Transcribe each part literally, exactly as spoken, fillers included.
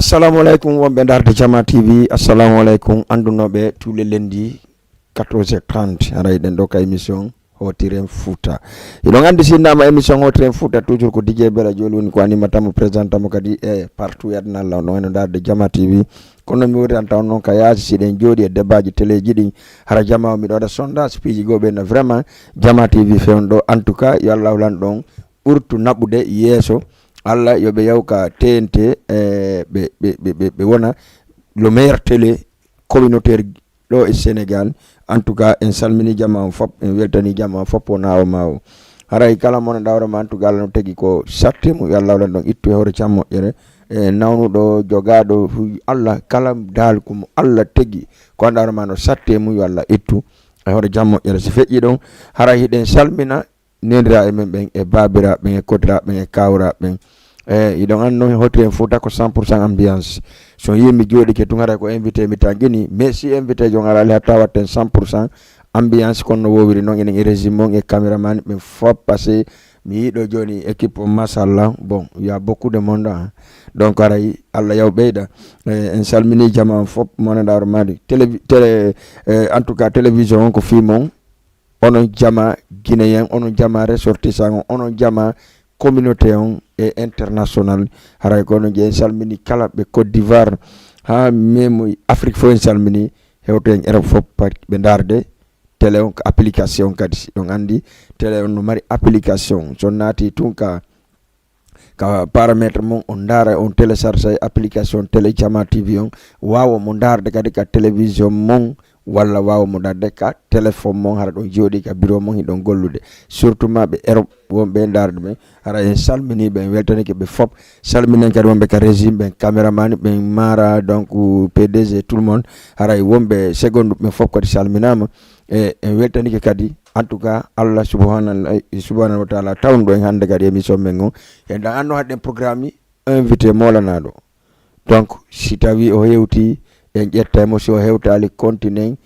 Assalamu alaikum, wonɓe darde Jama T V. Assalamu alaikum, andunooɓe tous les lundis, quatorze heures trente. Haray ɗen ɗo ka émission Hotiren Fouta. Hiɗon andi, sinnaama émission Hotiren Fouta, toujours ko D J Bella Joli woni ko animata mo, présenta mo kadi e partout e aduna Allah. On ɗon eno darde Jama T V. Kono mi wotiranta on noon ka yaasi, si ɗen jooɗi e debaaji teleeji ɗin, hara jama o miɗo waɗa sondage, piiji goo ɓe na vraiment Jama T V fewn ɗo. En tout cas, yo Allah lan ɗon ɓurtu naɓude yeeso. Allah yo ɓe yaw ka T N T, e ɓe, ɓe, ɓe, ɓe, ɓe wona le meilleur télé communautaire ɗo e Sénégal. En tout cas, en salmini jama on fop, en weltani jama on fop, o naawo ma o. Haray kala mo na dawra ma, en tout cas, Allah no tegi ko satte mu, yo Allah wala ɗon ittu e hoore cam moƴƴere. E nawnuɗo, jogaaɗo, hu-, Allah, kala daal ko mo Allah tegi, ko an dawra ma no satte mu, yo Allah ittu e hoore cam moƴƴere. Si feƴƴi ɗon, haray hiɗen salmina neendiraaɓe men ɓen, e baabiraaɓe ɓen, e kodiraaɓe ɓen, e kawraaɓe ɓen. E, hiɗon anndi noon, Hotiren Fouta ko cent pour cent ambiance. So yii mi jooɗike tun, haray ko invité mi tangini. Mais si invité jon araali, hatta watten cent pour cent ambiance, kono no woowiri noon, enen e régime on, e caméraman ɓen fop, parce que mi yiɗo jooni équipe on, machallah. Bon, il y a beaucoup de monde, hein. Donc, haray Allah yaw ɓeyda. E, en salmini jama on fop, mo na dawra ma ɗi. Télé, télé, e, en tout cas, télévision on ko fii mon. Onon jama guinéen, onon jama ressortissant on, onon jama communauté on e international. Haray ko onon je en salmini kala ɓe Côte d'Ivoire, haa même Afrique fof en salmini, hewto en Europe fof, par ɓe ndaarde télé on, ko application kadi. Si ɗon anndi télé on no mari application. So naati tun ka ka paramètre mon, on ndaara, on télécharge application télé Jama T V on, waawa mo ndaarde kadi ka télévision mon, walla waawa mo ndaarde ka téléphone mon, hara ɗon jooɗi ka bureau mon, hiɗon gollude. Surtout ma ɓe Europe wonɓe e ndaarde men, hara en salmini ɓe, en weltanike ɓe fop. Salminen kadi wonɓe ka régime ɓen, caméraman ɓen, Mara, donc P D G, tout le monde, haray wonɓe seconde ɓen fop kadi salminaama. E en weltanike kadi, en tout cas, Allah subhanahu, subhanahu wa taala tawnɗo en hannde kadi émission men on. En ɗan anno haɗen programme, invité moolanaɗo. Donc, si tawi o hewti, en ƴettay mo, si o hewtali, continen,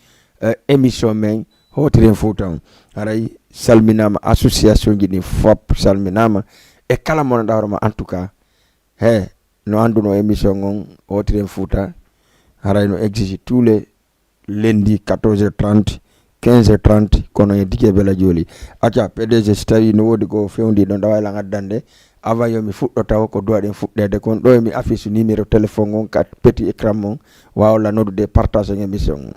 eh, émission men, Hotiren Fouta on. Haray salminama, association ji ɗin fop salminama. E kala mo na dawra ma, en tout cas, he, no anduno émission on, Hotiren Fouta, haray no exige tous les lundi, quatorze heures trente, quinze heures trente, kono e D J Bella Joli. Acca, P D G, si tawi no woodi ko fewndi ɗon, ɗa waawi lan addande, avant yo mi fuɗɗo taw ko duwaɗen fuɗɗeede kon. Ɗo e mi affiche numéro téléphone on ka petit écran mon, waawa lan noddude, partage en émission on.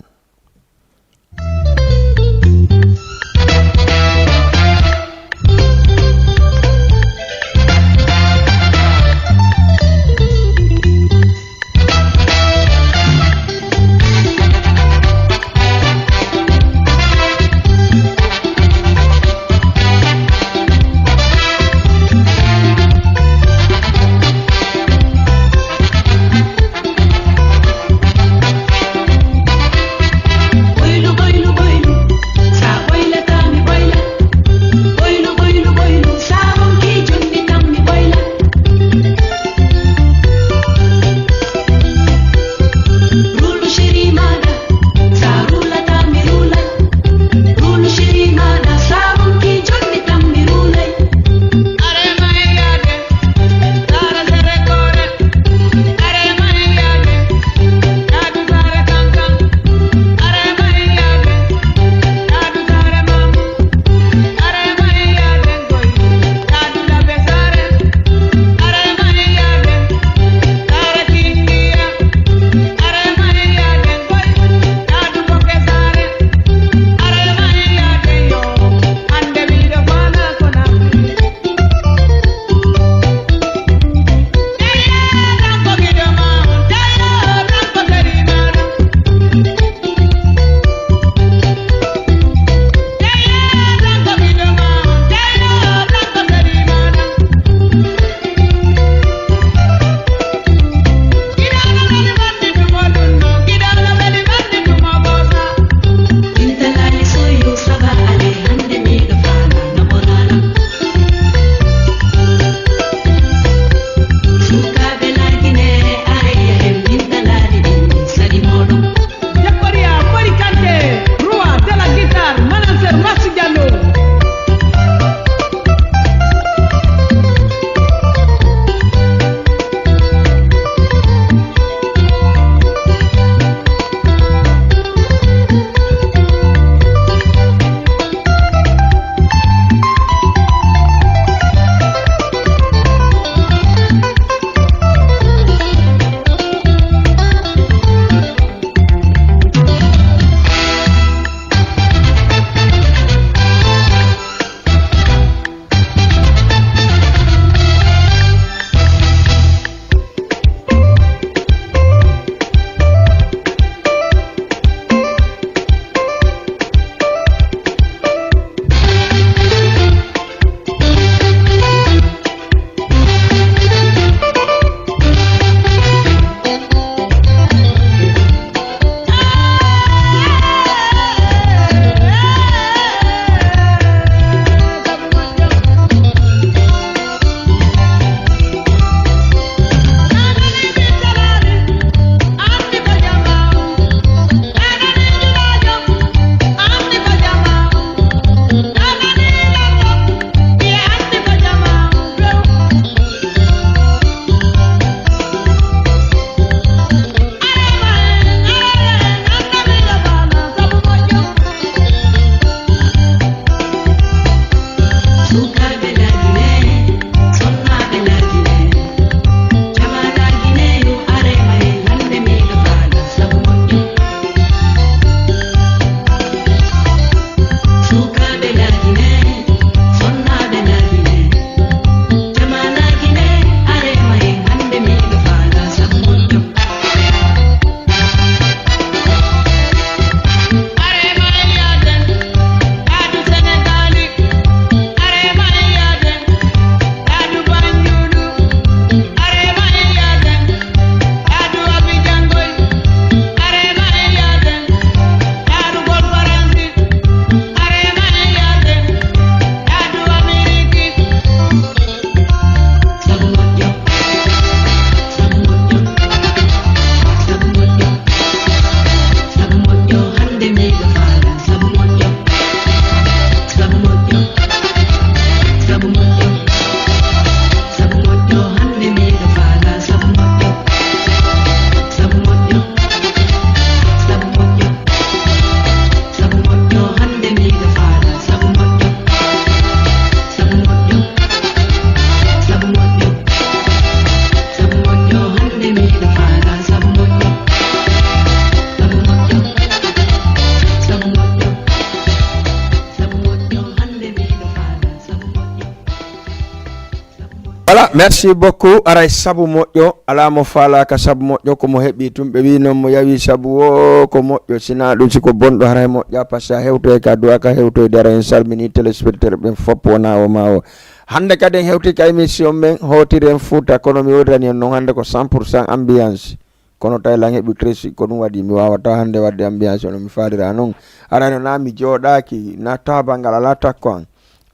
Merci beaucoup. Aray sabu moƴƴo, alaa mo faalaaka sabu moƴƴo, ko mo heɓi tun. Ɓe wi noon mo yawi sabu o, ko moƴƴo. Sinaa ɗum, si ko bonɗo, haray moƴƴa, parce que a hewtoy ka du'a, ka hewtoyde. Aray en salmini téléspectateur ɓen fop, wona o ma o. Hannde kadi en hewti ka émission men, Hootiren Fuuta, kono mi woodani en noon hannde ko cent pour cent ambiance. Kono tawi lan heɓi tresi, ko ɗum waɗi mi waawata hannde waɗde ambiance no mi faalira noon. Aray no na mi jooɗaaki, na taabal ngal alaa takko an.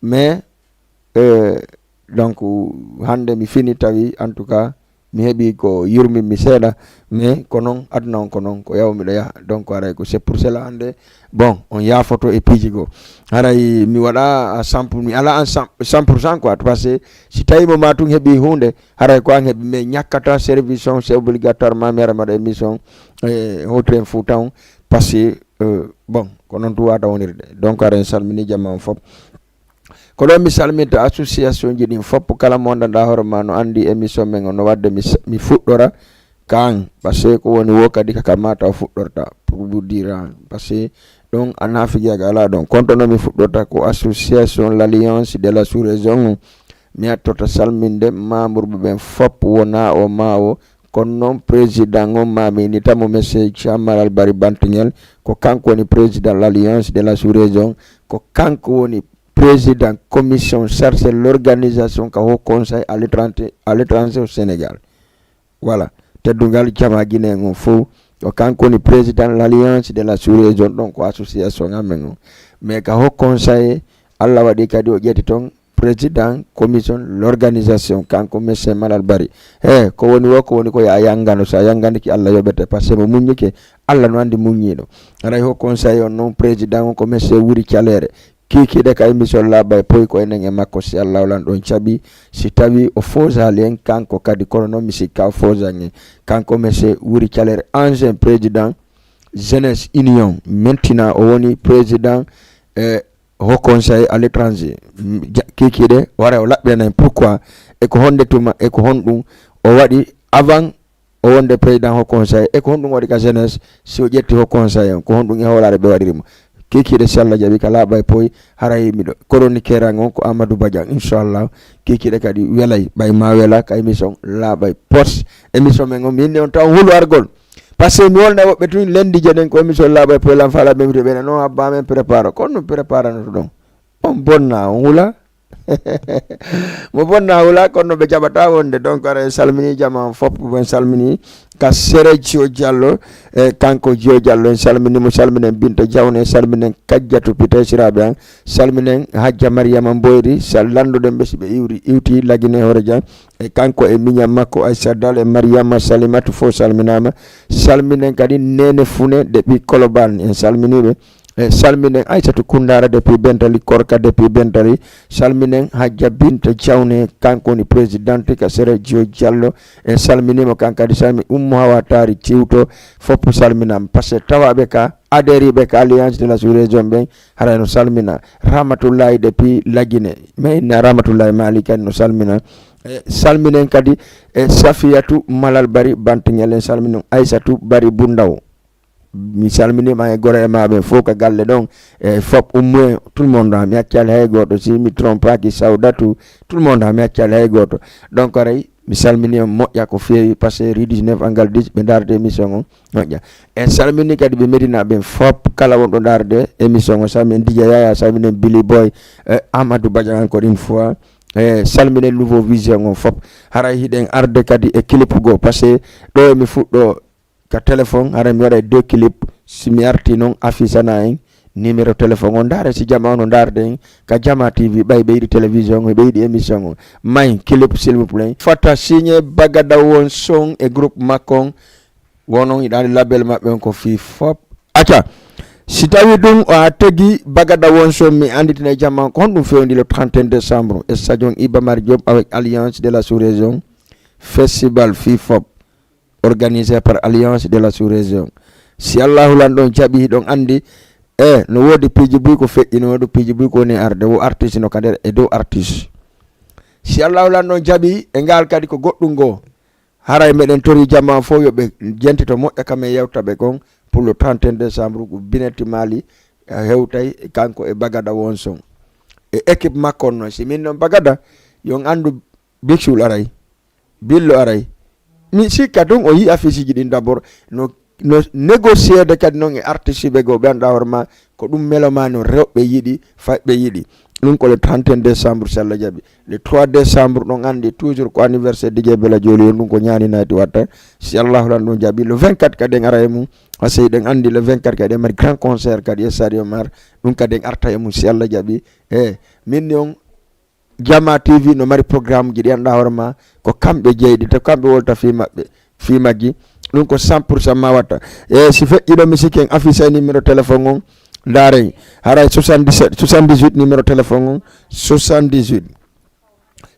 Mais, eh, donc, hannde mi fini tawi, en tout cas, mi heɓi ko yurmi mi seeɗa, mais ko noon, aduna on ko noon, ko yaw miɗo yaha. Donc, aray ko c'est pour cela hannde, bon, on yaafoto e piiji goo. Haray mi waɗa à cent pour, mi ala en cent, cent pour cent quoi, parce que si tawi mo ma tun heɓi huunde, haray ko an heɓi, mais ñakkata service on, c'est obligatoirement mi ara maɗa émission, eh, Hootiren Fuuta on, parce que, euh, bon, ko noon tun wata wonirde. Donc, aray en salmini jama on fop. Ko ɗon mi salminta association ji ɗin fof, kala mo anndanɗaa hoore ma no anndi émission men o no waɗde mi s-, mi fuɗɗora kan, parce que ko woni wo kadi ka, ka mata o fuɗɗorta, pour vous dire, hein, parce que ɗon a nafigiyaga alaa ɗon. Konto no mi fuɗɗorta ko association l'Alliance de la Sous-Région, mi attorta salminde membre ɓe ɓen fof, wona o ma o, kono noon président on ma mi innita mo, monsieur Thiam Malal Bari Bantignel, ko kanko woni président l'Alliance de la Sous-Région, ko kanko woni président commission chargée l'organisation ka Haut Conseil à l'étranger, à l'étranger au Sénégal. Voilà. Teddungal jama Guinée on fof, o kanko woni président l'Alliance de la Sous-Région, ɗon ko association amen on. Mais ka Haut Conseil, Allah waɗi kadi o ƴetti toon président commission l'organisation, kanko monsieur Malal Bari. He, ko woni wo, ko woni ko ya yanngano, so a yannganike Allah yoɓete, parce que mo muññike, Allah no anndi muññiiɗo. Aray Haut Conseil on noon, président on ko monsieur Wuri Caleere. Kiikiiɗe ka émission Laaɓa e Poy ko enen e makko, si Allahu lan ɗon jaɓi, si tawi o foosaali en kanko kadi, kono noon mi sikka o foosan en. Kanko monsieur Wuri Caleere, ancien président Jeunesse Union, maintenant o woni président, eh, Haut Conseil à l'étranger. Mm, ja-, kiikiiɗe, o ara o laɓɓinana en pourquoi, e ko honde tuma, e ko honɗum o waɗi avant o wonde président Haut Conseil, e ko honɗum waɗi ka jeunesse, si o ƴetti Haut Conseil on, ko honɗum e hoolaare ɓe waɗiri mo. Kiikiiɗe, si Allah jaɓi, ka Laaɓa e Poy, haray miɗo chroniqueur an on ko Amadou Badian, inchallah. Kiikiiɗe kadi welay, ɓay ma wela ka émission Laaɓa e Poy. Émission men on, mi inni on taw hulu argol. Parce que mi wolna woɓɓe tun, lendi je ɗen ko émission Laaɓa e Poy, lan faala ɓe mi to ɓe no habba men prépare. Kono ɗum préparanoto ɗon. On bonna, on hula. Mo bonna hula, kono ɓe jaɓata wonde. Donc, ara en salmini jama on fop, en salmini ka Sere Jiyo Diallo, e kanko Jiyo Diallo, en salmini mo, salminen Binta Jawne, en salminen Kajjatu Pita e siraaɓe an, salminen Hajja Mariyama Mboyri, sal-, lanndoɗen ɓe si ɓe iwri, iwti Lagine Horeja, e kanko e miñam makko Aissa Dal e Mariyama Salimatu fof salminaama, salminen kadi Nene Fune depuis Colobane, en salminiɓe. E salminen Aissatou Koundara depuis Bentali, Korka depuis Bentali, salminen Hajja Binta Diawne, kanko woni présidente ka Sere Jiyo Diallo, en salminimo kan kadi, salmi Ummu Hawa Tari Ciwto, foppu salminama, parce que tawaɓe ka, adhériɓe ka Alliance de la Sous-Région ɓen, haray no salmina, Rahmatullahi depuis Lagine, mais inna Rahmatullahi Mali kadi no salmina, e salminen kadi, e Safiyatu Malal Bari Bantiñel, en salminen Aissatou Bari Bundaw. Mi salminiima e goro e maaɓe fof ka galle ɗon, e fop ummoye, tout le monde, mi accaali hay gooto, si mi trompaki Sawdatu, tout le monde, mi accaali hay gooto. Donc, aray, mi salminiima moƴƴa ko feewi, parce que rue dix-neuf angle dix, ɓe ndaarde émission on, moƴƴa. En salmini kadi ɓe Medina ɓen fop, kala wonɗo ndaarde émission on, salminen Dj Yaya, salminen Billy Boy, e Amadou Badian encore une fois, e salminen Nouveau Vision on fop. Haray hiɗen arde kadi e clip goo, parce que ɗo mi fuɗɗo ka téléphone, hara mi waɗa deux clip, si mi arti noon, affichana en numéro téléphone on, ndaare si jama on no ndaarde en, ka Jama T V, ɓay ɓe yiɗi télévision on, ɓe yiɗi émission on. May clip, s'il vous plaît. Fata signé Bagada Won Son e groupe makko on, wonon hiɗa anndi label maɓɓe on ko fii fop. Acca, si tawi ɗum o a tegi Bagada Won Son, mi annditine jama on, ko honɗum fewndi le trente et un décembre, e stadion Iba Mar Diop avec Alliance de la Sous-Région, festival fii fop. Organisé par Alliance de la Sous-Région. Si Allahu lan ɗon jaɓi, hiɗon anndi, e no woodi piiji buy ko feƴƴi, no woodi piiji buy ko woni arde, wo artiste no ka nder e dow artiste. Si Allahu lan ɗon jaɓi, e ngal kadi ko goɗɗum goo. Haray meɗen tori jama fof yo ɓe jentito moƴƴa kam e yewta ɓe kon pour le trente et un décembre, ko Binetti Mali, e hewtay kanko e Bagada Won Son. E équipe makko on noon, si min noon Bagada, yon anndu Big Soul aray, Billo aray. Mi sikka tun o yi'a affiche ji ɗin d'abord. No, no négocier de kadi noon e artiste ɓe goo ɓe annduɗaa hoore ma ko ɗum melomaani rewɓe yiɗi, fayɓe yiɗi. Ɗum ko le trente et un décembre, si Allah jaɓi. Le trois décembre, ɗon anndi toujours ko anniversaire D J Bella Jolly, on ɗum ko ñaani naati watta. Si Allahu lan ɗum jaɓi, le vingt-quatre kadi en ara e mum. Parce que eɗen anndi le vingt-quatre kadi en mari grand concert kadi e Stade Iba Mar. Ɗum kadi en arta e mum si Allah jaɓi. E min ni on, Jama T V no mari programme ji ɗi annduɗaa hoore ma ko kamɓe jeyɗi, te kamɓe wolta fii maɓɓe, fii majji. Ɗum ko cent pour cent ma watta. E si feƴƴi ɗo, mi sikki en affiche numéro téléphone on. Ndaaren, haray soixante-dix-sept, soixante-dix-huit numéro téléphone on, soixante-dix-huit,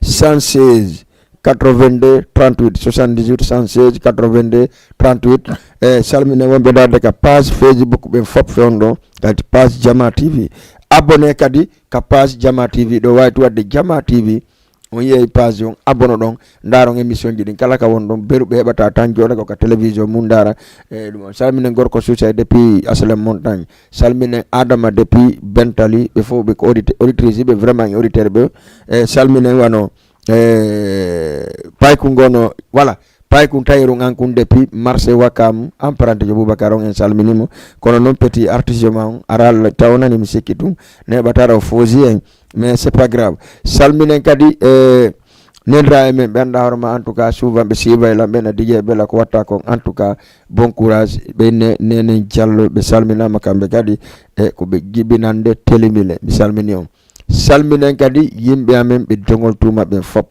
cent seize, quatre-vingt-deux, trente-huit, soixante-dix-huit, cent seize, quatre-vingt-deux, trente-huit. E salminen wonɓe ndaarde ka page Facebook ɓen fof fewndo, kadi page Jama T V. Abonné kadi ka page Jama T V, ɗo wawi to waɗde Jama T V. On yehi page on, abonné ɗon, ndaaron émission ji ɗin kala ka won ɗon. Beru ɓe heɓata tan jooɗa ko ka télévision mum ndaara. E ɗum on salminen gorko Suusa depuis Asalem Montagne. Salminen Adama depuis Bentali, ɓe fof ɓe ko audite-, auditrice ɓe vraiment e auditeur ɓe. E salminen wano, e, Payku Ngono, voilà. Payku Tayiru an kun depuis marché Wakam, emprunté jo Boubacar on en salminimo. Kono noon petit artiste ma on, ara tawnani mi sikki tun, neɓatara o foosi en. Mais c'est pas grave. Salminen kadi, e, nenra e men, ɓe annduɗaa hoore ma, en tout cas, souvent ɓe siivay lan, ɓe na D J Bella ko watta kon. En tout cas, bon courage. Ɓe ne-, Nenen Diallo, ɓe salminama kamɓe kadi, e ko ɓe jibinande telimile. Mi salmini on. Salminen kadi yimɓe amen ɓe Dongol Tuuma ɓen fop.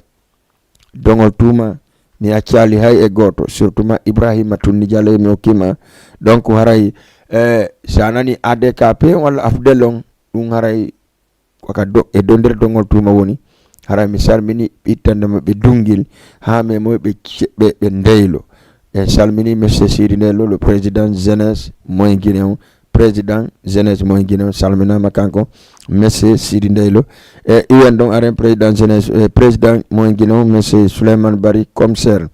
Dongol Tuuma, mi accaali hay e gooto, surtout ma Ibrahima Tunni Diallo, mi okkima. Donc haray, e, sa nani A D K P walla Afdel on, ɗum haray ko ka do-, e do-, nder Dongol Tuuma woni. Haray mi salmini ɓittande maɓɓe Dungil, haa me moy ɓe ce-, ɓe, ɓe Ndeylo. En salmini Monsieur Sidi Ndeylo, le président jeunesse moyen guinéen, président jeunesse moyen guinéen, salminama kanko, Monsieur Sidi Ndeylo. E, iwen ɗon aren président jeunesse, e, président moyen guinéen, Monsieur Souleymane Bari, commissaire.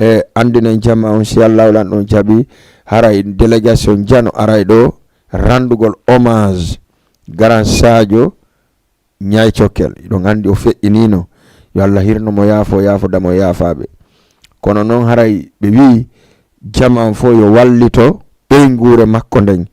E, anndinen jama on, si Allah lan ɗon jaɓi, haray délégation jano aray ɗo, ranndugol hommage Garan Sadio Ñaay Cokkel. Hiɗon anndi o feƴƴiniino. Yo Allah hirno mo, yaafo, yaafoda mo e yaafaaɓe. Kono noon haray ɓe wi'i jama on fof yo wallito ɓeynguure makko nden.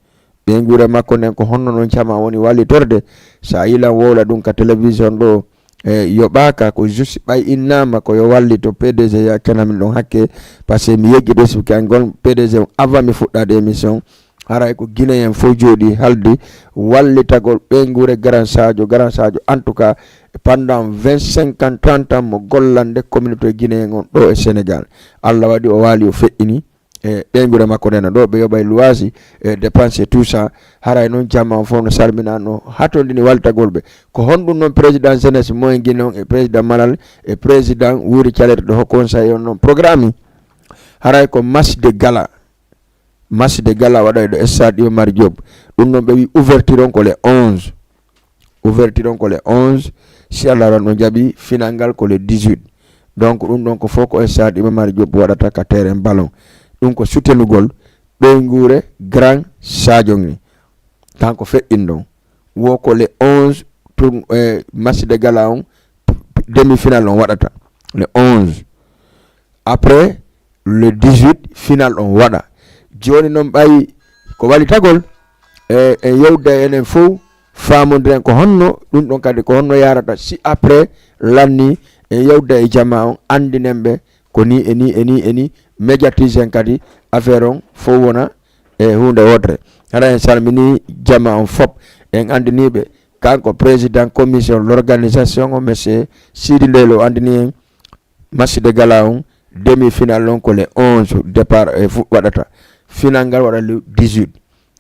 Ɓeynguure makko nden ko honno noon jama woni wallitorde? Sa yilan wowla ɗum ka télévision ɗo, e, yoɓaaka ko juste ɓay innama ko yo wallito P D G, ya kenamin ɗon hakke, parce que mi yejjito expliqué an gon P D G on avant mi fuɗɗaade émission. Haray ko Guinéen fof jooɗi haldi wallitagol ɓeynguure Garan Sadio. Garan Sadio, en tout cas, pendant vingt-cinq ans, trente ans, mo gollande communauté guinéen on ɗo e Sénégal. Allah waɗi o waali, o feƴƴini e ɓeynguure makko nden ɗo, ɓe yoɓay luwaasi e dépense et tout ça. Haray noon jama on fof no salmina, no hatondini wallitagol ɓe. Ko honɗum noon président jeunesse moyen Guinée on e président Malal e président Wuri Calete ɗo ho conseil on noon programme? Haray ko match de gala. Match de gala waɗay ɗo stade Iba Mar Diop. Ɗum noon ɓe wi ouverture on ko le onze. Ouverture on ko le onze. Si Allah ran ɗon jaɓi, final ngal ko le dix-huit. Donc ɗum ɗon ko fof ko stade Iba Mar Diop waɗata ka terrain ballon. Ɗum ko soutenugol ɓeynguure Grand Sadio ni. Kanko feƴƴin ɗon. Wo ko le onze tour-, eh, match de gala on, demi-finale on waɗata. Le onze. Après, le dix-huit, final on waɗa. Jooni noon ɓay ko walitagol, e, en yewda enen fof, faamondiren ko honno ɗum ɗon kadi, ko honno yarata. Si après lanni, en yewda e jama on, anndinen ɓe ko ni e ni e ni e ni, médiatise en kadi affaire on fof wona e huunde wootere. Hara en salmini jama on fop, en anndini ɓe, kanko président commission l'organisation o, monsieur Sidi Ndeylo, anndini en match de gala on, demi-finale on ko le onze départ e fu-, waɗata. Final ngal waɗa le dix-huit.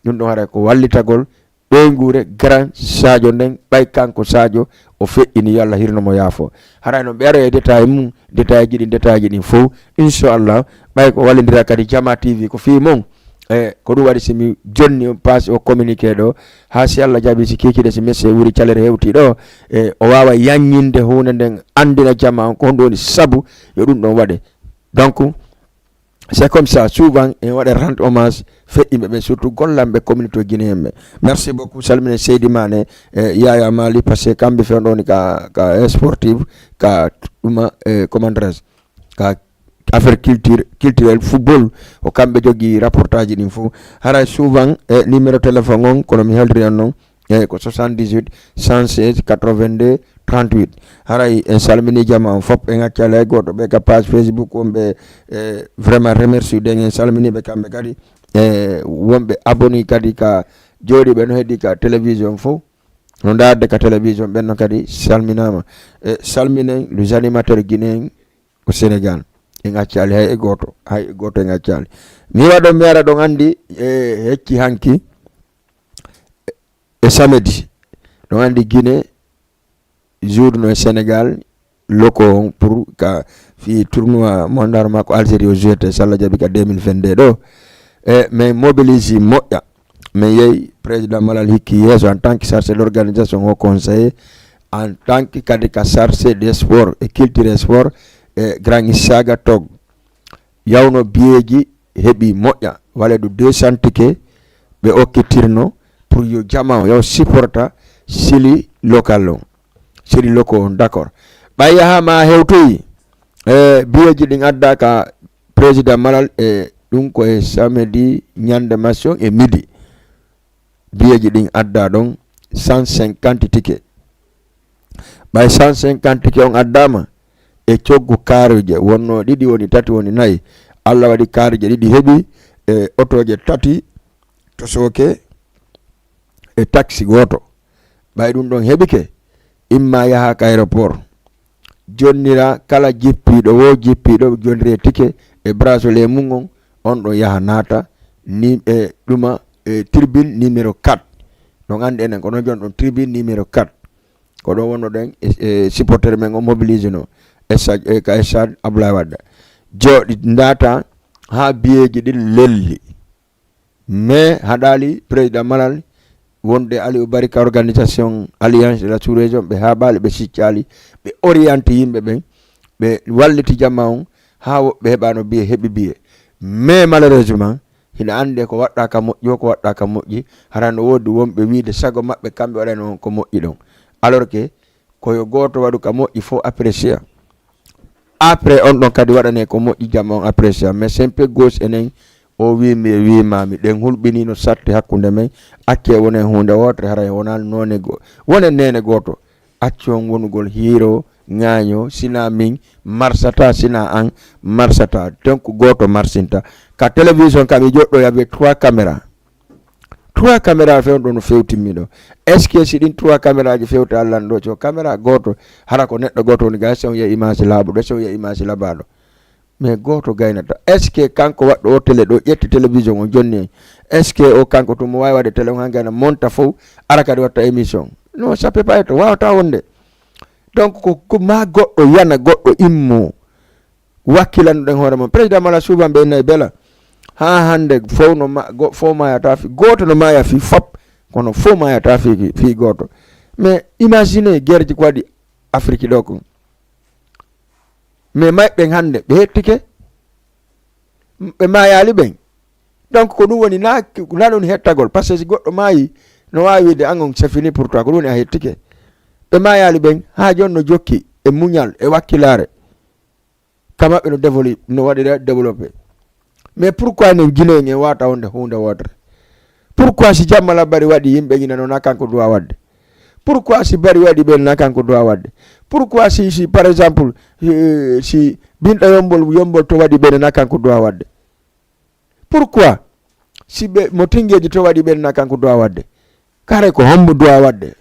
Ɗum ɗon haray ko wallitagol ɓeynguure Grand Sadio nden, ɓay kanko Sadio o feƴƴini, yo Allah hirno mo yaafo. Haray no ɓe aroya e détail mum, détail ji ɗin, détail ji ɗin fof, inchallah, ɓay ko wallindira kadi Jama T V ko fii mon. E ko ɗum waɗi si mi jonni on passe o communiqué ɗo, haa si Allah jaɓi, si kiikiiɗe, si monsieur Wuri Calere hewti ɗo, e o waawa yanñinde huunde nden, anndina jama on ko honɗum woni sabu yo ɗum ɗon waɗe. Donc, C'est comme ça, souvent, en waɗa rendre hommage feƴƴiiɓe ɓe, surtout gollanɓe communauté guinéen ɓe. Merci beaucoup, salmine Seydi Mané, e Yaya Mali, parce que kamɓe fewndo woni ka, ka sportive, ka ɗuma, e comment dirais-je, ka affaire culture, culturelle, football, ko kamɓe jogii rapportage ɗin fof. Haray souvent, e numéro téléphone on, kono mi heldiri on non, eyyi, ko soixante-dix-huit, cent seize, quatre-vingt-deux, trente-huit. Haray en salmini jama on fof, en accali hay gooto. Ɓe ka page Facebook on ɓe, e, vraiment remercie den, en salmini ɓe kamɓe kadi. E, wonɓe abonné kadi ka jooɗiiɓe no heɗi ka télévision fof, no ndaarde ka télévision, ɓen no kadi salminaama. E, salminen les animateurs guinéens au Sénégal. En accali hay e gooto, hay e gooto en accali. Mi waɗo mi ara ɗon anndi, e, hecci hanki, e samedi. Ɗon anndi Guinée, jour no e Sénégal, loko on pour ka fi tournoi mondial makko Algérie o jouete, so Allah jaɓi ka deux mille vingt-deux ɗo. E, min mobilise moƴƴa. Min yehi président Malal Hikki yeeso en tant que chargé d'organisation au conseil, en tant que kadi ka chargé des sports et culture et sport, e grand Issaga Tog. Yawno biyeeji heɓi moƴƴa, waleedu deux cents tickets ɓe okkitirno pour yo jama o yo supporta sili local on, sili loko on, d'accord. Ɓay yaha ma hewtoyi, e, biyeeji ɗin adda ka président Malal, e, ɗum ko e samedi ñande match on e midi. Biyeeji ɗin adda ɗon cent cinquante tickets. Ɓay cent cinquante tickets on addama e coggu kaaruje, wonno ɗiɗi woni, tati woni, nayi. Allah waɗi kaaruje ɗiɗi heɓi, e otooje tati to Sooke, e taxi gooto. Ɓay ɗum ɗon heɓike, imma yaha ka aéroport, jonnira kala jippiiɗo, wo jippiiɗo, jonnire ticket e bracelet mum on, on ɗon yaha naata ni, e ɗuma, e tribune numéro quatre. Ɗon anndi enen ko ɗon jon ɗon tribune numéro quatre. Ko ɗon wonnoɗen e, e supporter men o mobilisé no e sa-, e ka stade Abdoulaye Wade. Jooɗi ndaata haa biyeeji ɗin lelli. Mais haɗaali président Malal wonde Aliou Barika, organisation Alliance de la Sous-Région, ɓe haaɓaali, ɓe siccaali, ɓe orienté yimɓe ɓen, ɓe walliti jama on haa woɓɓe heɓano biye, heɓi biye. Mais malheureusement, hina annde ko waɗɗa ka moƴƴi, ko waɗɗa ka moƴƴi, hara no woodi wonɓe wiide sago maɓɓe kamɓe waɗani on ko moƴƴi ɗon. Alors que ko yo gooto waɗu ka moƴƴi fof apprécier. Après on ɗon kadi waɗane ko moƴƴi, jama on apprécier. Mais simple gauche enen o wi mi, e wi ma mi, ɗen hulɓini no satti hakkunde men. Acce wonen huunde wootere, haray wonani noone go-, wonen neene gooto. Accon wonugol hiiro, ŋaaño, sina min marsata, sina an marsata. Donc gooto marsinta. Ka télévision kam e joɗɗo avec trois caméras. Trois caméra fewndo no fewtimmi ɗo. Est-ce que si ɗin trois caméraji fewta lanɗo, so caméra gooto, hara ko neɗɗo gooto woni ga, si on yiya image laaɓuɗo, si on yiya image labaɗo. Mais gooto gaynata. Est-ce que kanko waɗɗo o télé ɗo, ƴetti télévision on jonni en? Est-ce que o kanko tun mo waawi waɗde télé on hannga na monta fof, ara kadi watta émission? Non, ça peut pas être, wawata wonde. Donc ko, ko ma goɗɗo yana, goɗɗo immo. Wakkilanoɗen hoore mon. Président Malal suuban ɓe nayi bela. Haa hannde fof no ma-, go-, fof mayata fi, gooto no maya fi fop, kono fof mayata fi, fi gooto. Mais imaginez guerre ji ko waɗi Afrique ɗo kon. Mais mayɓe ɓen hannde, ɓe hettike? Ɓe mayaali ɓen. Donc ko ɗum woni na, na ɗum hettagol. Parce que si goɗɗo maayi, no waawi wiide, "An on, c'est fini pour toi." Ko ɗum woni a hettike. Ɓe mayaali ɓen, haa jooni no jokki e muñal, e wakkilaare. Ka maɓɓe no dévelu-, no waɗira développé. Mais pourquoi enen Guinéen en wawata wonde huunde wootere? Pourquoi si jamma labbari waɗi yimɓe ñina noon, na kanko duwa waɗde? Pourquoi si bari waɗi ɓen, na kanko duwa waɗde? Pourquoi si, si, par exemple, eh, si binɗo yombol, yombol to waɗi ɓen, na kanko duwa waɗde? Pourquoi si ɓe mo tingeji to waɗi ɓen, na kanko duwa waɗde? Kare ko hombo duwa waɗde?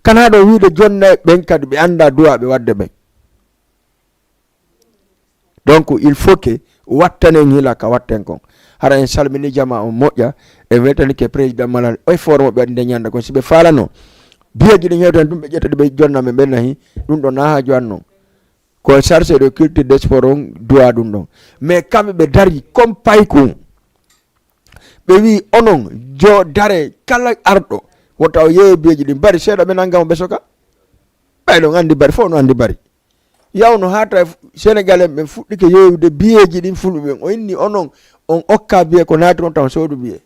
Kana ɗo wiide jonna ɓen kadi ɓe annda duwaaɓe waɗde ɓen. Donc il faut que wattanen hila ka watten kon. Hara en salmini jama on moƴƴa, en weltanike président Malal, o e forme ɓe waɗi nde ñande kon, si ɓe falano biyeji ɗi hewtan ɗum, ɓe ƴetta ɗi ɓe jonna men ɓen nahi, ɗum ɗo na haaju an non. Ko chargé de culture de sport on duwa ɗum ɗon. Mais kamɓe ɓe dari comme paykun. Ɓe wi onon jo dare kala arɗo wota o yeeye biyeji ɗin. Bari seeɗa ɓe nanga mo ɓe soka. Ɓay ɗon andi bari, fof no andi bari. Yawno haa tawi Sénégalais ɓen fuɗɗike yoyude biyeeji ɗin fulɓe ɓen. O inni onon, on okka biye ko naati on taw soodu biye.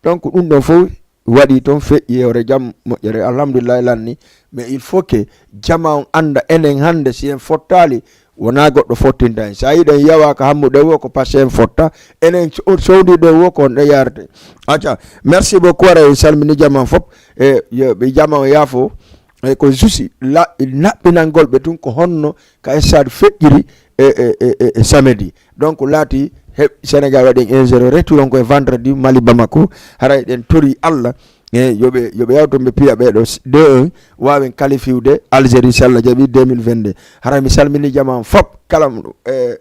Donc ɗum ɗon fof waɗi toon feƴƴi e hoore jam moƴƴere, alhamdulillahi lanni. Mais il faut que jama on annda enen hannde si en fottaali, wonaa goɗɗo fottinta en. So a yiɗen yawa ka hammude wo ko parce que en fotta, enen so-, sowdiɗo wo ko nde yarete. Acca, merci beaucoup, ara en salmini jama on fof. E yo ɓe jama on yaafo. E ko jusi la-, naɓɓinangol ɓe tun ko honno ka stade feƴƴiri e, e, e, e, e samedi. Donc laati he Sénégal waɗi en un zéro, retour on ko e vendredi, Mali Bamako. Haray ɗen tori Allah e yo ɓe, yo ɓe yawto ɓe piya ɓe ɗo s-, deux un, wawen qualifiude Algérie, si Allah jaɓi, deux mille vingt-deux. Haray mi salmini jama on fop, kala mo, e,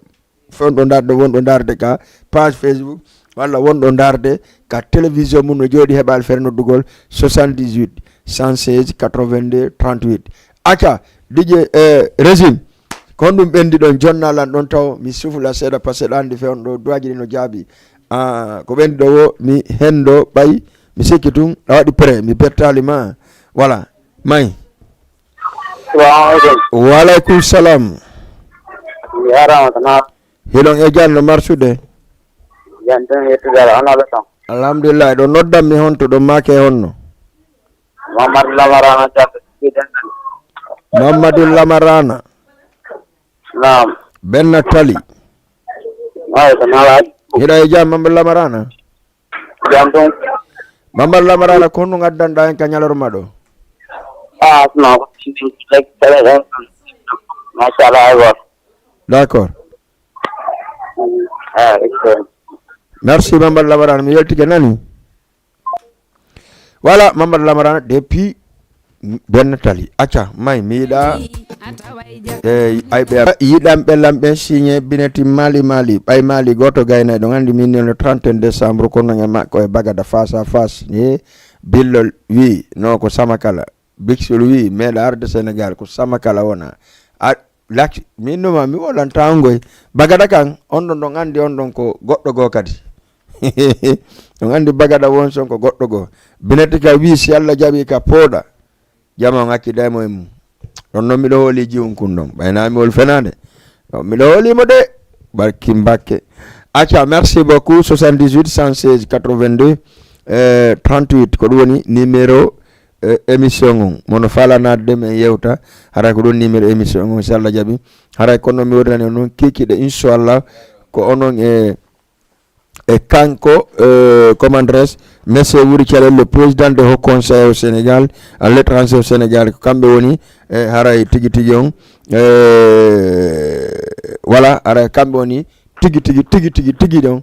fewndo ndarde, wonɗo ndarde ka page Facebook, walla wonɗo ndarde ka télévision mum no jooɗi heɓal fere noddugol soixante-dix-huit, cent seize, quatre-vingt-deux, trente-huit. Acca, D J, eh, Régime, ko honɗum ɓendi ɗon jonna lan ɗon taw mi sufla seeɗa parce que ɗa andi fewndo duwaji ɗi no jaabi. Ah, ko ɓendi ɗo wo mi hendo ɓay mi sikki tun a waɗi prêt mi bettali ma. Voilà. May. Salamu aleykum. Wa aleykum salam. Mi jarama ko na. Hiɗon e jam no marsude? Jam tan yettude Allah, on ala tan. Alhamdulillah, ɗo noddan mi honto ɗo maake honno? Mamadou Lamarana Diallo. Mamadou Lamarana. Naam. Benna Tali. Ay, ko nala. Hiɗa e jam Mamadou Lamarana? Jam tan. Mamadou Lamarana, ko honno ngaddanɗa en ka ñalorma ɗo? Ah, no. Machallah, ay, bon. D'accord. Ah, excellent. Merci Mamadou Lamarana, mi weltike nani. Voilà, Mamadou Lamarana depuis Benna Tali. Acca, may mi yiɗa, eh, ay ɓe yiɗanɓe lamɓe signé bineti Mali Mali. Ɓay Mali goto gayna ɗon andi min no trente et un décembre ko non e makko e Bagada face à face. E Billol wi no ko Samakala. Bixul wi meɗa arde Sénégal ko Samakala wona. A, lak-, min no ma mi wolanta on goy. Bagada kan, on ɗon ɗon andi on ɗon ko goɗɗo goo kadi. On andi Bagada won son ko goɗɗo goo. Bineti ka wi si Allah jaɓi ka pooɗa. Jama on accida e mo e mum. Ɗon non miɗo hooli jiwun kun ɗon. Ɓayna mi wol fenade. Ɗon miɗo hooli mo de. Barki Mbakke. Acca, merci beaucoup. Soixante-dix-huit, cent seize, quatre-vingt-deux, euh, trente-huit. Ko ɗum woni numéro, euh, émission on. Mono faalanaade de men yewta. Haray ko ɗum numéro émission on, si Allah jaɓi. Haray kono mi wodani on noon kikiɗe, inchallah. Ko onon e, e kanko, euh, comment dirais-je, Monsieur Wuri Calel, le président de Haut Conseil au Sénégal, à l'étranger au Sénégal. Ko kamɓe woni, e haray tigi tigi on, e, voilà, haray kamɓe woni tigi tigi, tigi tigi, tigi ɗon.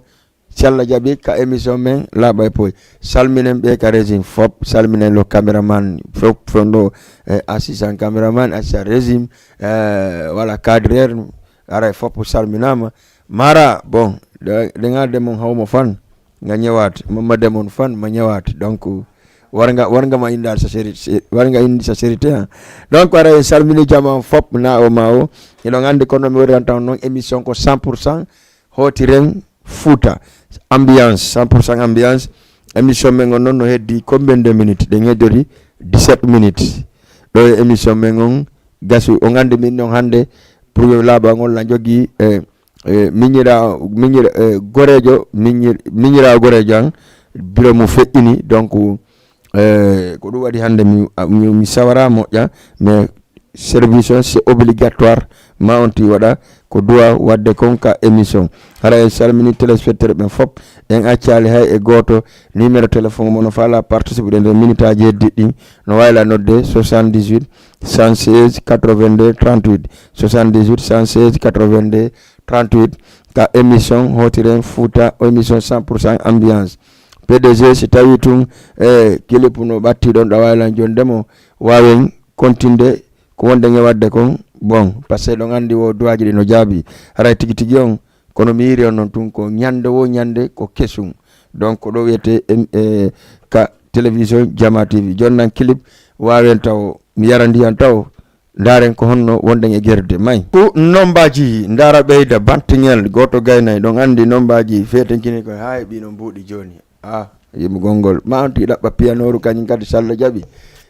Si Allah jaɓi ka émission men Laaɓa e Pooy. Salminen ɓe ka régime fop, salminen le caméraman fop, fondo, eh, assistant caméraman, assistant régime, eh, voilà, cadreur, aray fop salminama. Mara, bon, de, de nga de mon hawmo fan, nga ñëwaat, ma, ma de mon fan, ma ñëwaat. Donc, war nga, war nga ma indaal sa séri-, sé-, war nga indi sa sécurité, hein. Donc, aray salmini jama fop, na o ma o. Ino ngandi kono mi wari tan non émission ko cent pour cent. Hootiren Fuuta. Ambiance, cent pour cent ambiance. Émission men on noon no heddi combien de minutes? Ɗen heddori dix-sept minutes. Ɗo e émission men on gasi, on anndi min noon hannde pour laaɓa ngol na jogii, e, e, miñira, miñira, e, goreejo, miñir-, miñira goreejo an, biro mo feƴƴini. Donc, e, ko ɗum waɗi hannde mi, mi, mi sawara moƴƴa, mais service on, c'est obligatoire, ma on ti waɗa ko duwa waɗde kon ka émission. Hara en salmini téléspectateur ɓen fop, en accali hay e gooto. Numéro téléphone mo no fala participe ɗen e minute aji heddiɗi ɗin, no wayla nodde soixante-dix-huit, cent seize, quatre-vingt-deux, trente-huit, soixante-dix-huit, cent seize, quatre-vingt-deux, trente-huit, ka émission Hootiren Fuuta, émission cent pour cent ambiance. P D G, si tawi tun, e, clip no ɓatti ɗon, ɗa waylan jonde mo, wawen kontinde ko wonde nge waɗde kon, bon, parce que ɗon anndi wo duwaaji ɗi no jaabi. Haray tigi tigi on, kono mi yiri on noon tun ko ñande wo ñande ko kesum. Donc, ko ɗo wiyete, em, e, ka télévision Jama T V. Jooni nan clip, waawen taw, mi yara ndiyan taw, ndaaren ko honno wonde e gerde may. Ko nombaji, ndaara ɓeyda, bantiŋel, gooto gaynay, ɗon anndi nombaji, feetenkini ko haa heɓi no mbuuɗi jooni. Ah, yimɓe gonngol. Ma on ti ɗaɓɓa piyanooru kañum kadi, so Allah jaɓi.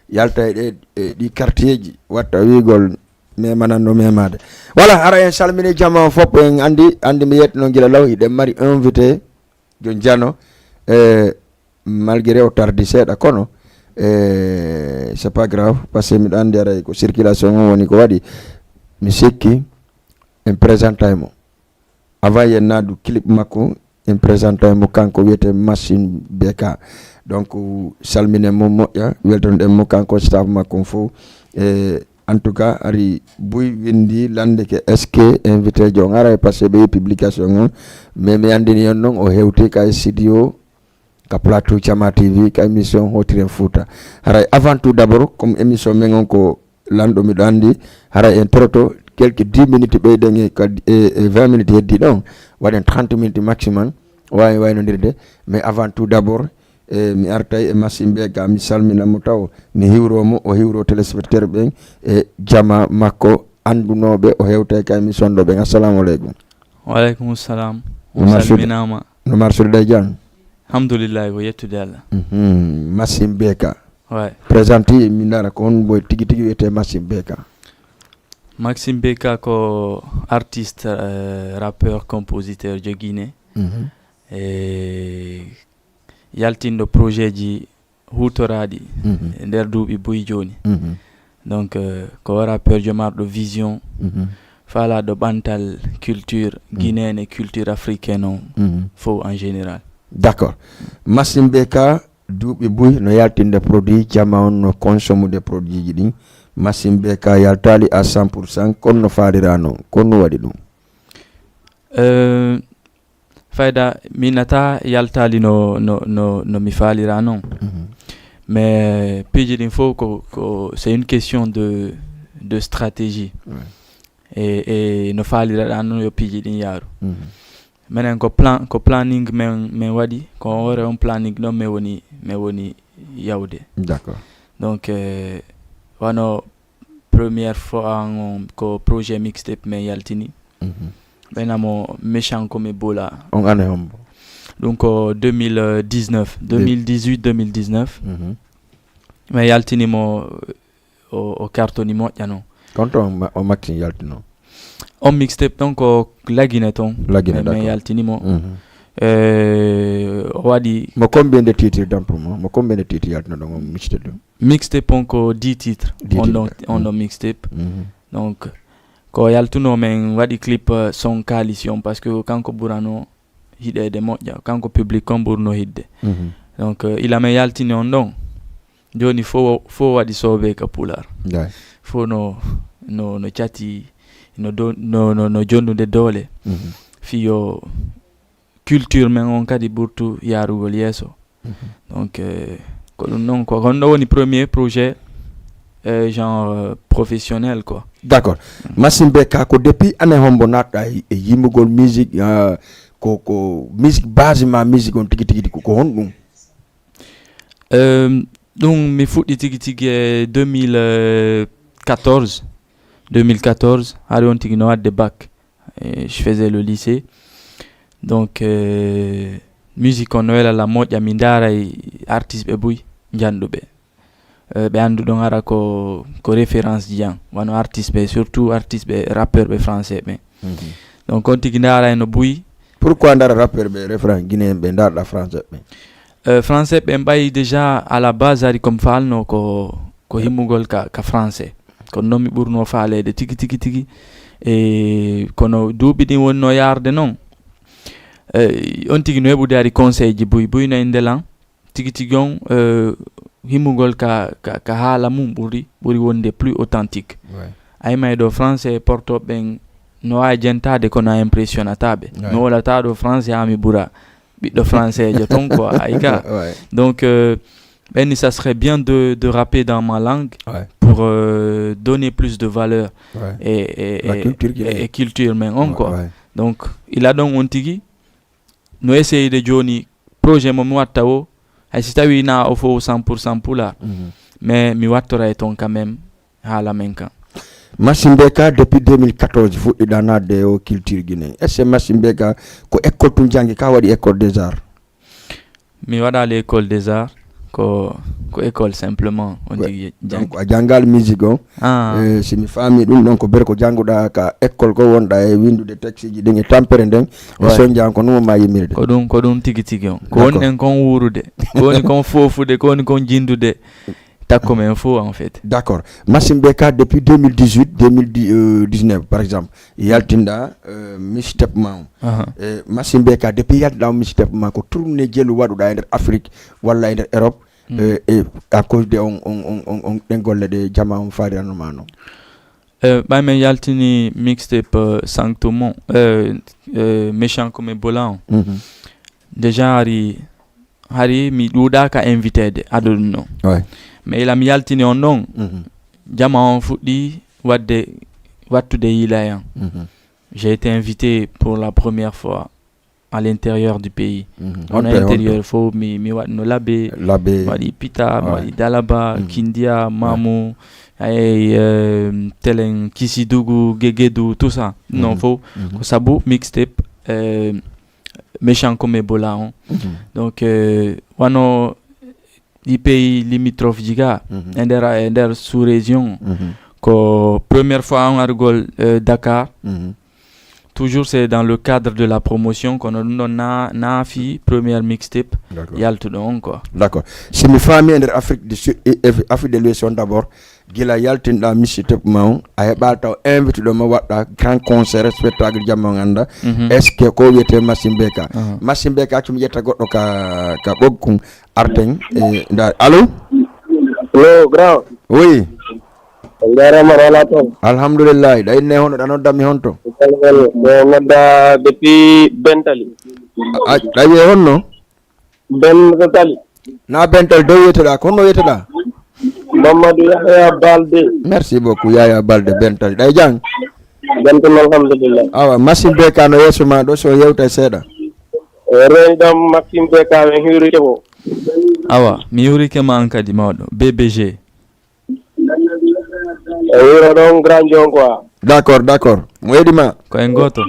Yalta e ɗe, e ɗi quartier ji, watta wiigol, Memananno memade. Voilà, hara en salmini jama on fof, en andi andi mi yetno gila law, hiɗen mari invité jon jano. E malgré o tardi seeɗa, kono e c'est pas grave, parce que miɗo andi aray ko circulation on woni ko waɗi. Mi sikki en présentay mo avant yen naadu clip makko, en présentay mo, kanko wiyete Machine B K. Donc salminen mo moƴƴa, weltonɗen mo kanko staff makko on fof. E en tout cas ari buy windi lande ke est ce que invité jo on aray, parce que ɓe yi publication on. Mais mi andini on noon o hewti ka studio, ka plateau Jama T V, ka émission Hotiren Fouta. Haray avant tout d'abord, comme émission men on ko lanɗo, miɗo andi haray en toroto quelques dix minutes ɓeyden e ka e e vingt minutes heddi ɗon, waɗen trente minutes maximum, wawi waynodirde. Mais avant tout d'abord, e mi artay e Machine B K, mi salmina mo taw, mi hiwro mo, o hiwro téléspectateur ɓen e jama makko andunoɓe o hewtay ka émission ɗo ɓen. Assalamu aleykum. Waaleykum salam. No marsude? Salminama. No marsude day jang? Alhamdulillahi, ko yettude Allah. Mhm. Machine B K. Ouais. Présente mi ndara ko on boy tigi tigi wiyete Machine B K. Maxime B K ko artiste, euh, rappeur, compositeur de Guinée. Mhm. E yaltinɗo projet ji huutoraaɗi Mhm. e nder duuɓi buy jooni. Mhm. Donc, euh, ko o rappeur jomarɗo vision, Mhm. faalaaɗo ɓantal culture Mhm. guinéenne e culture africaine on Mhm. fof en général. D'accord. Maxime B K, duuɓi buy no yaltinde produit, jama on no consommude produit ji ɗin. Maxime B K yaltaali à cent pour cent, kono no faalira noon, kono no waɗi ɗum? Euh, fayda, mi nata yaltaali no, no, no, no mi faalira noon. Mhm. Mais piiji ɗin fof ko, ko, c'est une question de, de stratégie. Ouais. E, e no faaliraɗa noon yo piiji ɗin yaaru. Mhm. Menen ko plan, ko planning men, men waɗi, ko hoore on planning ɗon men woni, men woni yawde. D'accord. Donc, euh, wano première fois on ko projet mixtape men yaltini. Mhm. Ɓenamo méchant comme Bola. On année hombo? Ɗum ko deux mille dix-neuf, deux mille dix-huit, deux mille dix-neuf. Mhm. Men yaltini mo, o, o cartoni moƴƴa noon. Kono to on ma-, o Maxime yaltino? On mixtape ɗon ko Lagine toon. Lagine, mais, mais d'accord. Yaltini mo. Mhm. Eh, o waɗi. Mo combien de titres dans pour moi? Mo combien de titres yaltino ɗon on mixtape ɗum? Mixtape on ko dix titres. Dix on titres, ɗon, d'accord. On ɗon mixtape. Mhm. Donc, ko yaltuno men waɗi clip, euh, son Kaalis on, parce que kanko ɓurano hiɗeede moƴƴa, kanko public on ɓurno hiɗde. Mhm. Donc, euh, ila men yaltini on ɗon, jooni fof, fof waɗi soobee ka Pulaar. Ouais. Fof no, no, no cati, no do-, no, no, no jonnude doole. Mhm. Fiyo culture men on kadi ɓurtu yaarugol yeeso. Mhm. Donc, euh, ko ɗum noon, ko, ko ɗum ɗo woni premier projet, euh, genre, euh, professionnel, quoi. D'accord. Mm. Maxime B K, ko depuis année hombo naatɗa e, e yimugol musique, euh, ko, ko musique base ma, musique on tigi tigi, ko, ko honɗum? Euh, ɗum mi fuɗɗi tigi tigi e deux mille quatorze. Deux mille quatorze, hari on tigi no waɗde bac. Eh, je faisais le lycée. Donc, euh, musique on no wela la moƴƴa, mi ndaara e artiste ɓe buy njanɗuɓe. Euh, ɓe annduɗon ara ko, ko référence ji an, wano artiste ɓe, surtout artiste ɓe, rappeur ɓe français ɓe. Mhm. Donc, on tigi ndaara e no buy. Pourquoi ndaara rappeur ɓe référence guinéen ɓe, ndaarɗa français ɓe? Euh, français ɓen ɓay déjà à la base ari comme faalno ko, ko himmugol ka, ka français. Kono noon mi ɓurno faaleede tigi, tigi, tigi. E kono duuɓi ɗin wonno yaarde noon. Eh, on tigi no heɓude ari conseil ji buy, buy no e ndelan. Tigi, tigi on, eh, himmugol ka, ka, ka haala mum ɓuri, ɓuri wonde plus authentique. Ouais. Ay may ɗo français porto ɓen no waawi jentaade kono a impressionnata ɓe. Ouais. Mi wolata ɗo français haa mi ɓura ɓiɗɗo français jo ton quoi, ay ka. Ouais. Donc, euh, ɓen ni, ça serait bien de, de rapper dans ma langue, ouais, pour, euh, donner plus de valeur, ouais, et, et, la et, culture guinéenne, et culture men on, ouais, quoi. Ouais. Donc, ila ɗon on tigi, no essayde jooni projet mo mi watta o, hay si tawi na o fof cent pour cent pulaar, mhm, mais mi wattora e ton quand même haala men kan. Maxime B K, depuis deux mille quatorze fuɗɗiɗa naatde e o culture guinéen. Est-ce que Maxime B K ko école tun janngi ka, waɗi école des arts? Mi waɗaali école des arts, ko ko école simplement on tigi. Donc a janngal musique on. Ah. Eh, si mi faami ɗum ɗon ko ber ko jannguɗa ka école ko wonɗa e windude texte ji ɗin e tampere nden e sonjan ko ɗum ma yimirde. Ko ɗum ko ɗum tigi tigi on ko woni ɗen kon wuurude, ko woni kon foofude, ko woni kon jindude. Takko men fof en fait. D'accord. Massim B K depuis deux mille dix-huit deux mille dix-neuf par exemple yaltinɗa mixtape ma on. Massim B K depuis yaltinɗa on mixtape ma ko tourné jelu waɗuɗa e nder Afrique walla e nder Europe? E à cause de on on on on ɗen golle ɗe jama on fariranno ma non? Ɓay men yaltini mixtape Sanctum on, Méchant comme Ebola on. Déjà hari hari mi ɗuuɗaaka invité de ado ɗum ɗon. Mais ila mi yaltini on ɗon, jama on fuɗɗi waɗde wattude yiilayam. J'ai été invité pour la première fois à l'intérieur du pays. On a intérieur fof mi mi waɗno labe, labe waɗi pita, mi waɗi dalaba, kindia, mamu, ay telen kisidugu, gegedu, tout ça. Non fof ko sabu mixtape Méchant comme Ebola on. Donc wano ɗi pays limitrophe ji ga e nder e nder sous région, ko première fois on argol Dakar. Toujours c'est dans le cadre de la promotion, kono ɗum ɗon na naafi première mixtape yaltuɗo on quoi. D'accord. Si mi faami e nder Afrique du Sud, Afrique de l'Ouest on d'abord, gila yaltinɗa mixtape ma on a heɓa taw invité ɗo ma waɗɗa grand concert spectacle jamma on annda. Est ce que ko wiyete Massim B K? Massim B K accu mi ƴetta goɗɗo ka ka ɓoggum arten e nda. Allo? Allo, grand. Oui. On jarama wala toon? Alhamdulillahi. Ɗa inne hono ɗa noddanmi honto? Mo nodda depuis Bentali. Ɗa wiye honno? Bentali. Na Bentali dow wiyeteɗa, ko honno wiyeteɗa? Mamadou Yahya Balde. Merci beaucoup Yahya Balde Bentali. Ɗa e jang? Jantum alhamdulillah. Awa Massim B K no yeeso ma ɗo so yewta seeɗa. Reni ɗam Massim B K min hiwrike mo. Awa mi hiwrike ma an kadi mawɗo B B G. E wuro ɗon grand jon quoi. D'accord, d'accord. Mo yeɗi ma. Ko en goto.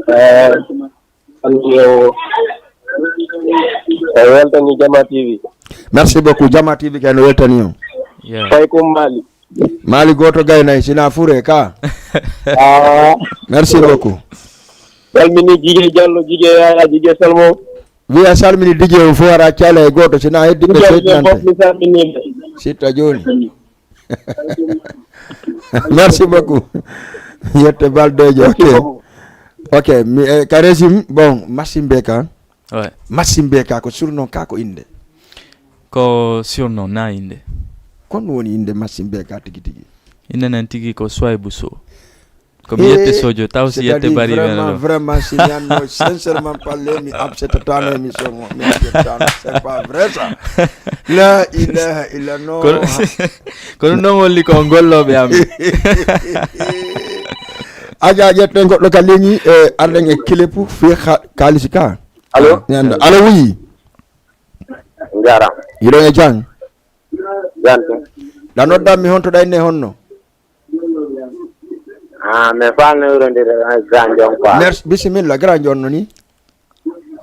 Eh, o weltani Jama T V. Merci beaucoup. Jama T V kay no weltani on. Fay kum Mali. Mali goto gaynay sina fure ka. Ah. Merci beaucoup. Salmini Jige Jallo, Jige Yaya, Jige Salmo. Wiya salmini Dj on fof ara cala e goto sina heddiɓe setnante. Sitta joni. Merci beaucoup. Yette baldejo. Ok. Ok, mi e ka régime bon Massim B K. Ouais. Massim B K ko surnom ka ko inde. Ko surnom na inde. Kon woni inde Massim B K tigi tigi. Inde nan tigi ko Soibou Sow. Ko mi yette sojo taw si yette bari vraiment vraiment si mi anno sincèrement parler mi absetatano émission o mi absetatano c'est pas vrai ça. La ilaha illallah. Kono non holli ko golloɓe am. Aja ƴetten goɗɗo ka ligne e arɗen e kilepu fi kalisi ka. Allo. Mi anda allo oui. Jara. Yiɗon e jang. Jante. Ɗa noddanmi honto ɗa inne honno? Ah, mais fa no yurondire grand jon quoi. Merci, bisimilla grand jon no ni.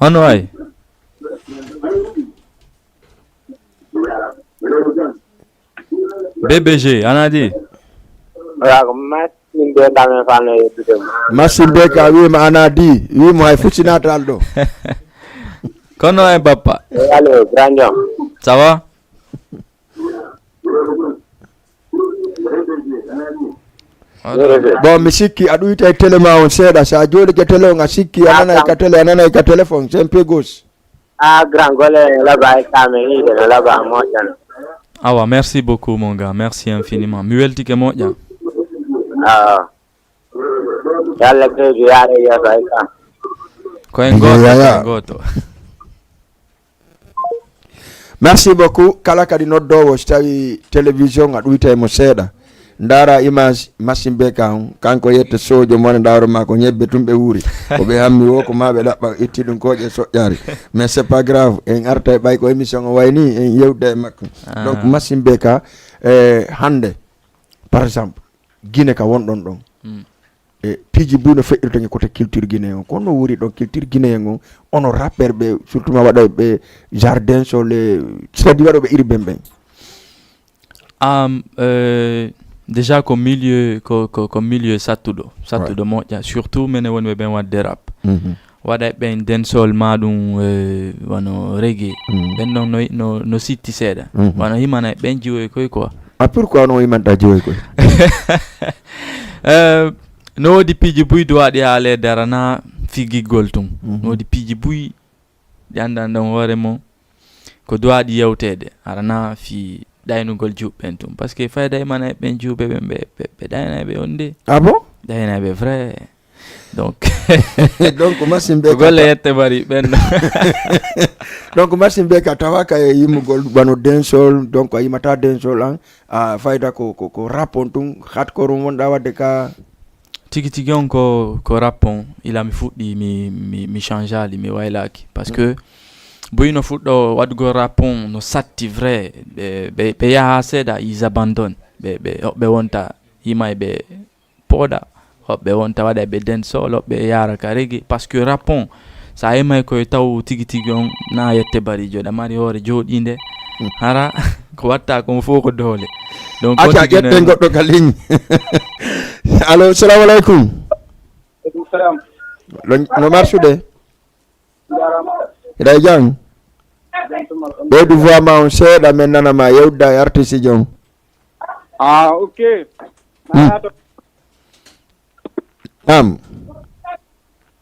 Hono ay. B B G ana di. Wala ko Massim B K men fa no yettude mo. Massim B K wima ana di wimo hay fuccinatal ɗo. Kono e bappa. Allo grand jon. Ça va? Bon mi sikki a ɗuyta e télé ma on seeɗa sa jooɗike télé on a sikki a nanay ka télé a nanay ka téléphone c'est un peu gauche. A grand gole laba e kame yiide no laba moƴƴano. Awa merci beaucoup mon gars, merci infiniment, mi weltike moƴƴa. Awa. Yalla kaydi yaara yeeso ay ka. Ko en goto ko en goto. Merci beaucoup kala kadi noddowo so tawi télévision a ɗuyta e mo seeɗa. Ndaara image Massim B K on kanko yette sojo mone ndawro ma ko ñebbe tun ɓe wuuri. Ko ɓe hammi wo ko ma ɓe ɗaɓɓa itti ɗum kooƴe soƴƴaari. Mais c'est pas grave en arta e ɓay ko émission o wayni en yewtida e makko. Donc Massim B K e hannde par exemple Guinée ka wonɗon ɗon. E piiji buy no feƴƴirta nge côté culture guinéen on, kono no wori ɗon culture guinéen on, ono rappeur ɓe, surtout ma waɗa ɓe jardin sol e, c'est-à-dire waɗa ɓe urbain ɓen? Am euh, déjà ko milieu ko, ko, ko milieu sattuɗo sattuɗo moƴƴa, surtout minen wonɓe ɓen waɗde rap. Mhm. Waɗa e ɓen dancehall ma ɗum euh, wano reggae. Mhm. Ɓen ɗon no, no, no sitti seeɗa. Mhm. Wano himana e ɓen jiwoy koy quoi. A pourquoi no imanta jiwoy koy? Euh, no woodi piiji buy duwaɗi haaleede arana fii giggol tun. Mhm. No woodi piiji buy ɗi anndan ɗon hoore mum ko duwaɗi yewteede arana fii ɗaynugol juuɓe ɓen tun, parce que fayda e mana e ɓen juuɓe ɓen ɓe ɓe- ɓe ɗaynay ɓe on de. Ah bon? Ɗaynay ɓe vrai. Donc donc masin ɓe ko golle yette bari ɓen ɗo. Donc masin ɓe ka tawaka e yimmugol wano dancehall, donc a yimata dancehall an, a fayda ko ko, ko rap on tun, hardcore on wonɗa wadde ka? Tigi tigi on ko ko rap on, ila mi fuɗɗi mi mi, mi changeali mi waylaaki, parce que buy no fuɗɗo waɗugol rap on no satti vrai. Ɓe ɓe- ɓe yaha seeɗa, ils abandonnent. Ɓe ɓe hoɓɓe wonta, yimay ɓe pooɗa, hoɓɓe wonta waɗa ɓe dancehall, hoɓɓe yaara ka reggae, parce que rap on sa yimay koye taw tigi tigi on na yette barijo ɗa mari hoore jooɗinde. Hara ko watta kon fof ko doole. Donc acca ƴetten goɗɗo ka ligne. Allo, salamu aleykum. Aleykum salam. No- no marsude? Jarama. Hiɗa e jam? Ɓeydu voix ma on seeɗa, min nana ma, yewda e artiste jom. Ah, ok. Hmm. Naam.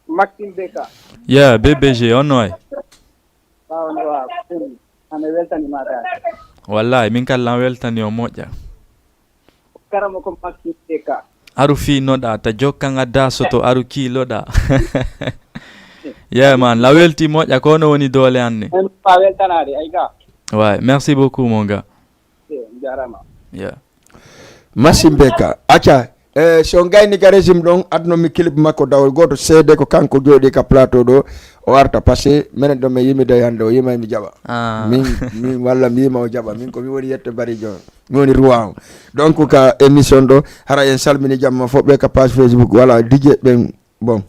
Maxime Beka. Yeah, B B G, on way? Waaw, waaw. Ana weltani ma ka. Wallahi, min kala an weltani o moƴƴa. Karamo ko Maxime Beka. Aru fii noɗa ta jokkan adda soto aru kiiloɗa. Yeah man, la welti moƴƴa ko no woni doole anne. En fa weltanade ay ga. Ouais, merci beaucoup mon gars. Jarama. Yeah. Maxime Beka. Acca, eh, so on gayni ka régime ɗon, adnomi clip makko dawol gooto seede ko kanko jooɗi ka plateau ɗo, o arta parce que menen ɗo mi yimida hannde o yima mi jaɓa. Ah. Min, min walla mi yima o jaɓa. Min ko mi woni yette barijo. Mi woni roi on. Donc ka émission ɗo, hara en salmini jamma fof ɓe ka page Facebook, voilà, D J ɓen, bon.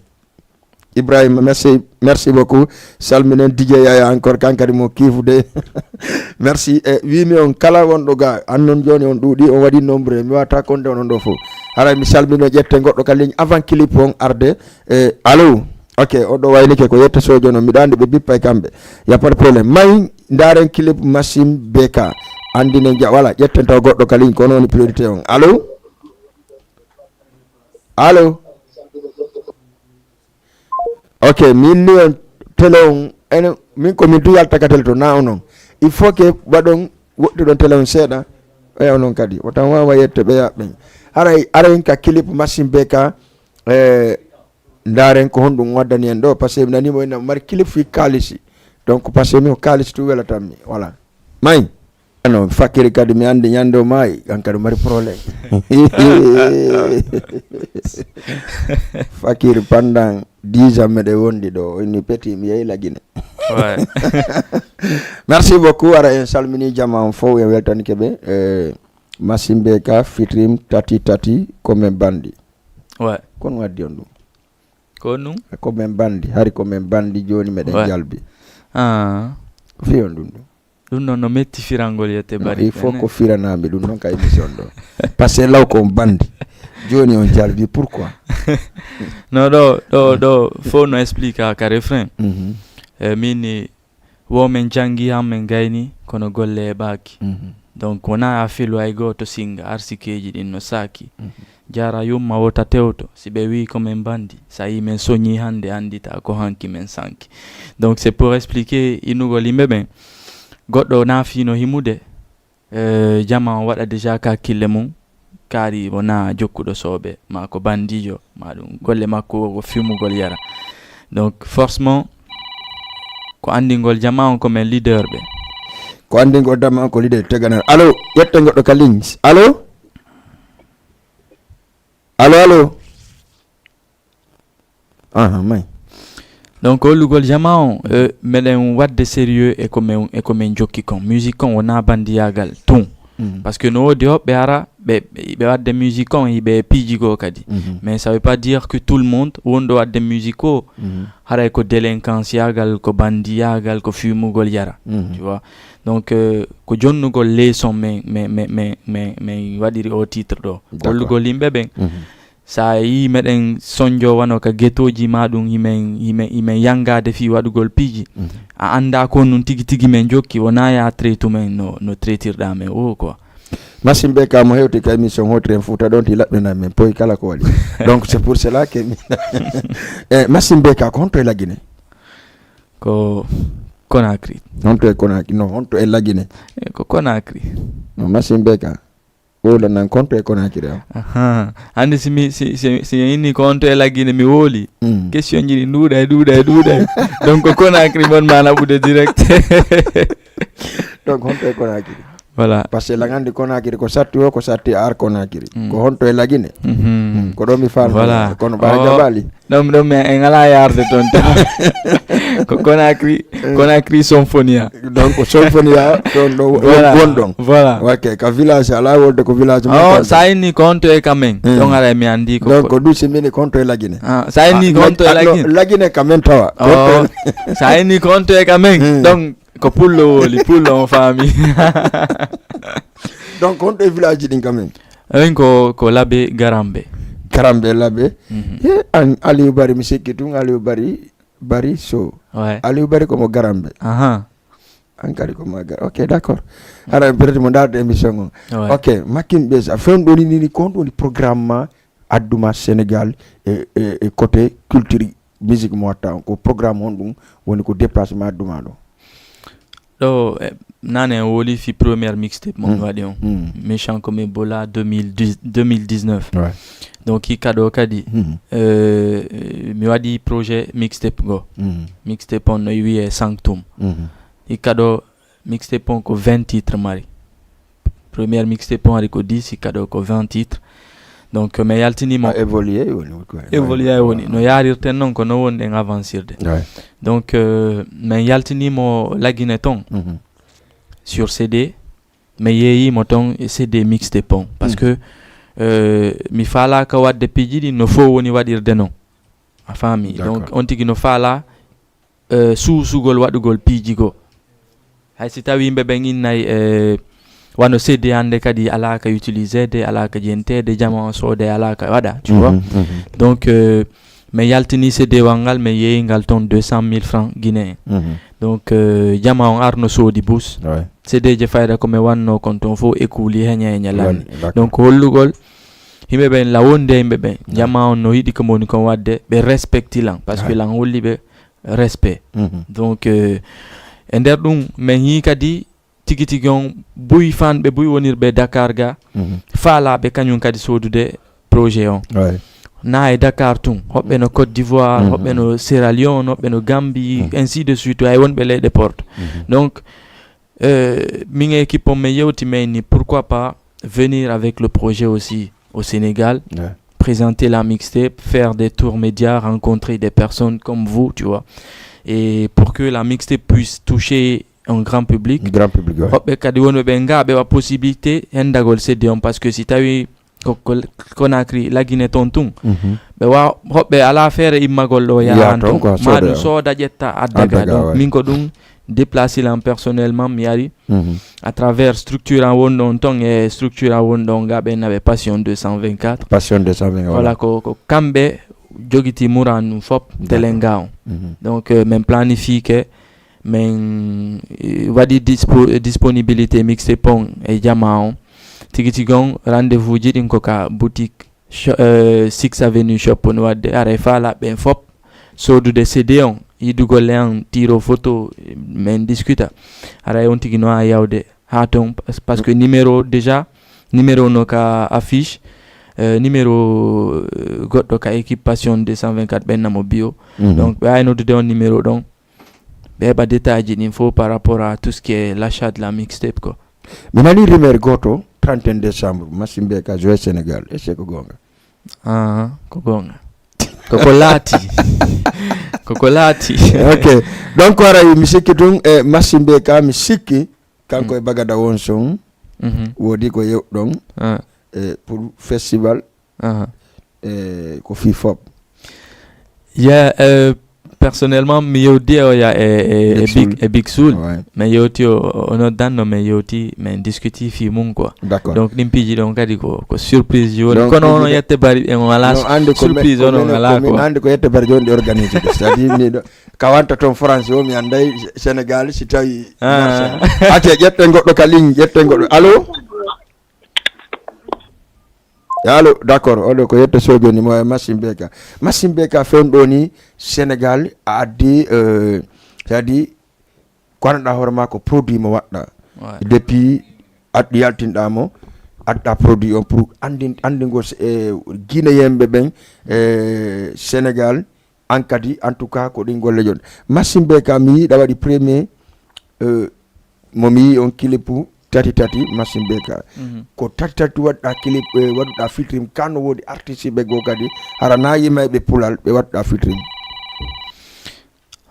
Ibrahima, merci, merci beaucoup. Salminen D J Yaya encore, kankadi mo kiifude. Merci. E wimi on kala wonɗo ga, annon joni on ɗuuɗi, on waɗi nombre, mi wata konde onon ɗo fof. Haray mi salmino ƴette goɗɗo ka ligne avant clip on arde. E allo. Ok, oɗo waylike ko yette sojo no miɗa andi ɓe bippa e kamɓe. Y a pas de problème. May ndaren clip Maxime B K. Andinen ja wala ƴetten taw goɗɗo ka ligne kono woni priorité on. Allo. Allo. Ok, min ni on télé on ene min ko min du yalta ka télé to na onon. Il faut que waɗon woɗɗuɗon télé on seeɗa. E onon kadi wota wawa yette ɓeya ɓen. Haray aray ka clip Maxime B K. E ndaren ko honɗum waddani en ɗo parce que mi nanimo ina mari clip fi kalisi. Donc parce que mi ko kalisi tu welatanmi, voilà. May. Ano fakiri kadi mi andi ñande o maayi, an kadi mari problème. Fakiri pendant dix ans meɗe wondi ɗo, o inni peti mi yehi lagine. Ouais. Merci beaucoup, ara en salmini jama on fof, en weltanike ɓe. Eh, Maxime B K fitrim tati tati ko men bandi. Ouais. Kon waddi on ɗum. Ko ɗum? Ko men bandi, hari ko men bandi joni meɗen ouais. Jalbi. Ah. Ko fi on ɗum ɗum? Ɗum noon no metti firangol yette bari. Il faut ko firanami ɗum noon ka émission ɗo. Parce que law ko on bandi. Joni on jalbi pourquoi? No ɗo ɗo ɗo fof no explique ka refrain. Mm -hmm. E min ni wo men jangi han men gayni kono golle e ɓaaki. Mm -hmm. Donc wona a felu hay goto singa arsikeji ɗin no saaki. Mm -hmm. Jara yumma wota tewto si ɓe wi ko men bandi sa yi men soñi hande andita ko hanki men sanki. Donc c'est pour expliquer innugol yimɓe ɓen goɗɗo naafino himude. Eh, jama on waɗa déjà ka hakkille mum kaari wona jokkuɗo sooɓe ma ko bandijo ma ɗum golle makko ko fimugol yara. Donc forcement ko andingol jama on ko men leader ɓe. Ko andingol jama on ko leader teganal. Allo, ƴette goɗɗo ka ligne. Allo? Allo, allo? Aha, may. Donc hollugol jama on eh, meɗen wadde sérieux e ko men e ko men jokki kon musique kon wona bandiyagal tun. Mhm. Parce que no woodi hoɓɓe hara ɓe ɓe waɗde musique on hiɓe piiji goo kadi. Mhm. Mais ça veut pas dire que tout le monde wonɗo waɗde musique o, mhm, haray ko délinquance yaagal, ko bandi yaagal, ko fimugol yara. Mhm. Tu vois. Donc euh, ko jonnugol leçon min min min min min waɗiri o titre ɗo. D'accord. Hollugol yimɓe ɓen. Mhm. Sa yii meɗen sonjo wano ka getoji ma ɗum himen himen himen yangade fii waɗugol piiji. Mhm. A annda ko nun tigi tigi men jokki, wona ya traitu men no no traitirɗa men o quoi. Masin be ka mo hewti ka émission hotri en fuuta ɗon ti laɓɓina men poy kala ko waɗi. Donc c'est pour cela que mi eh, Masin be ka ko honto e lagine? Ko Conakry. Honto e Conakry? No, honto e lagine? Eh, ko Conakry. No, Masin be ka. Wowla nan konto e Conakry am. Aha. Hannde si mi si si si mi inni konto e laggine mi wowli. Mm. Question ji ɗi ɗuuɗa e ɗuuɗa e ɗuuɗa. Donc ko Conakry mon ma naɓude direct. Donc honto e Conakry? Voilà. Parce que langandi Conakry ko satti o ko satti ar Conakry. Mm. Ko honto e lagine? Mhm. Mm. Ko ɗo mi faal. Voilà. Kono ɓaara jaɓali. Ɗum ɗum en en alaa yaarde toon tan. Ko Conakry, Conakry Symphonia. Donc Symphonia ɗon ɗo Voilà. Wonɗon. Voilà. Ok, ka village alaa wolde ko village. Oh, sa inni konto e kamen. Mm. Ɗon ara mi andi ko. Donc ko ɗum si mini konto e lagine. Ah, sa inni konto e lagine. Lagine kamen tawa. Oh, sa inni konto e kamen. Mm. Donc ko pullo woli, pullo on faami. Donc honto e village ɗin kamen? Min ko ko Labe Garambe. Garambe Labe. Mhm. He an Aliou Bari mi sikki tun Aliou Bari Bari Sow. Ouais. Aliou Bari ko mo Garambe. Aha. An kadi ko mo Gar. Ok, d'accord. Hara en peut-être mo ndaarde émission on. Ouais. Ok, Makin Besa, fewndo ni ni ko woni programme ma adduma Sénégal e e e côté culture musique mo watta on ko programme on ɗum woni ko déplacement adduma ɗo. Ɗo eh, nane en woli fi première mixtape mo mi waɗi on. Mm. Méchant comme Ebola deux mille dix deux mille dix-neuf. Ouais. Donc hikka ɗo kadi euh, mi waɗi projet mixtape go. Mm. Mixtape on no wiye Sanctum. Mhm. Hikka ɗo mixtape on ko vingt titres mari. Première mixtape on ari ko dix, hikka ɗo ko vingt titres. Donc mi yaltinimo. A évolué woni quoi. Évolué woni no yarirten noon ko no wonɗen avancirde. Ouais. Donc euh, min yaltinimo Lagine toon. Mhm. Sur C D. Mi yeeyimo toon e C D mixtape on parce que euh, mi faalaaka waɗde piiji ɗi no fof woni waɗirde noon. A faami? Donc on tigi no faala euh, suusugol waɗugol piiji goo. Hay si tawi yimɓe ɓen innay euh, wano C D hannde kadi alaa ka utilisede, alaa ka jenteede, jama on soode alaa ka waɗa, tu vois. Mhm, mhm. Donc euh, mi yaltini C D wal ngal mi yeeyi ngal toon deux cent mille francs guinéen. Mhm. Donc euh, jama on arno soodi bus. Ouais. C D je fayda ko mi wanno kon toon fof e kuuli heña heña lanni. Lanni, d'accord. Donc hollugol yimɓe ɓen la wonde yimɓe ɓen jama on no yiɗi ko moni kon wadde ɓe respecti lan parce que lan holli ɓe respect. Mhm. Donc euh, e nder ɗum min yii kadi tigi tigi on buy fanɓe buy wonirɓe Dakar ga Mhm. Faalaɓe kañum kadi soodude projet on. Ouais. Na e Dakar tun hoɓɓe no Côte d'Ivoire, Mhm. Hoɓɓe no Sierra Leone, Hoɓɓe no Gambie, Mhm. Ainsi de suite, hay wonɓe leyɗe porte. Mhm. Donc euh, min e équipe on min yewti min ni pourquoi pas venir avec le projet aussi au Sénégal, ouais. Présenter la mixtape, faire des tours médias, rencontrer des personnes comme vous, tu vois, et pour que la mixtape puisse toucher un grand public. Grand public, ouais. Hoɓɓe kadi wonɓe ɓe nga ɓe wa possibilité hendagol C D on parce que si tawi ko ko Conakry Lagine toon tun, mhm. Ɓe wa hoɓɓe ala feere immagol ɗo yahan toon ma ɗum sooda ƴetta adda ga. Donc min ko ɗum déplacé lan personnellement mi ari, mhm. À travers structure an wonɗo on toon e structure an wonɗo on ga ɓe naɓe Passion deux cent vingt-quatre. Passion deux cent vingt-quatre, voilà. Ko ko kamɓe jogiti muran ɗum fop telenga on. Mhm. Donc euh, min planifique min euh, waɗi dispo, disponibilité mixtape on e jama on tigi tigi on rendez-vous ji ɗin ko ka boutique sho, euh, six avenue shop no wadde aray faala ɓen fop soodude C D on yiɗugol e an tiro photo min discuta aray on tigi no a yawde ha ton parce que numéro déjà numéro no ka affiche euh, numéro euh, goɗɗo ka équipe Passion deux cent vingt-quatre ɓen namo bio. Mhm. Donc ɓe ay noddude on numéro ɗon ɓe heɓa détail ji ɗin fof par rapport à tout ce qui est l'achat de la mixtape quoi. Mi nani rumeur goto trente et un décembre Massimbe ka joue Sénégal, est ce que ko gonga? Ah, ko gonga. Koko laati. Koko laati. Ok. Donc aray mi sikki tun e Massimbe ka mi sikki kanko e Bagada won son. Mhm. Woodi ko yewɗon Ah. e pour festival Aha. e ko fii fop. Yeah, euh, personnellement, mi yewdi o ya e, e, e Big big Soul. e big soul. Ouais. Mais yewti o, o noddanno, mais yewti, mais diskuti fi mun quoi. D'accord. Donc ɗin piiji ɗon kadi ko, ko surprise ji woni. Donc, Kono piiji ono ɗe- yette bari en wala No, ande ko me- surprise ko ono menen- wala ko men- quoi. Ande ko yette bari joni ɗe organise ɗe. C'est-à-dire miɗo ka wanta toon France o, mi anday Sénégal si tawi Ah. Marseille. Acce, ƴetten goɗɗo ka ligne, ƴetten goɗɗo. Allo? Allo, d'accord. Oɗo ko yette sojoni mo e Machine B K. Machine B K fewndo ni Sénégal a addi, euh, c'est-à-dire ko annduɗa hoore ma ko produit mo waɗɗa. Ouais. Depuis aɗa yaltinɗa mo, adda produit on pour andin andingol e Guinéen ɓe ɓen e Sénégal, an kadi en tout cas ko ɗin golle jon. Machine B K mi yiiɗa waɗi premier, euh, mo mi yii on clip tati tati Machine B K. Mhm. Ko tati tati waɗɗa clip, eh, waɗuɗa featuring, ka no woodi artiste ɓe goo kadi hara na yimayɓe pulal ɓe waɗɗa featuring.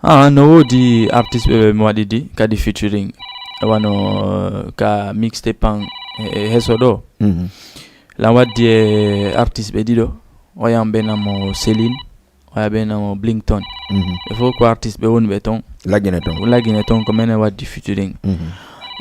Ah, no woodi artiste ɓe mi waɗidi kadi featuring, wano, euh, ka mixtape an e, e heso ɗo. Mhm. Lan waddi e artiste ɓe ɗiɗo, oyan ɓe namo Céline, oya ɓe namo Blington. Mhm. Ɓe fof ko artiste ɓe woni ɓe ton. Lagine ton. Lagine ton ko menen waddi featuring. Mhm.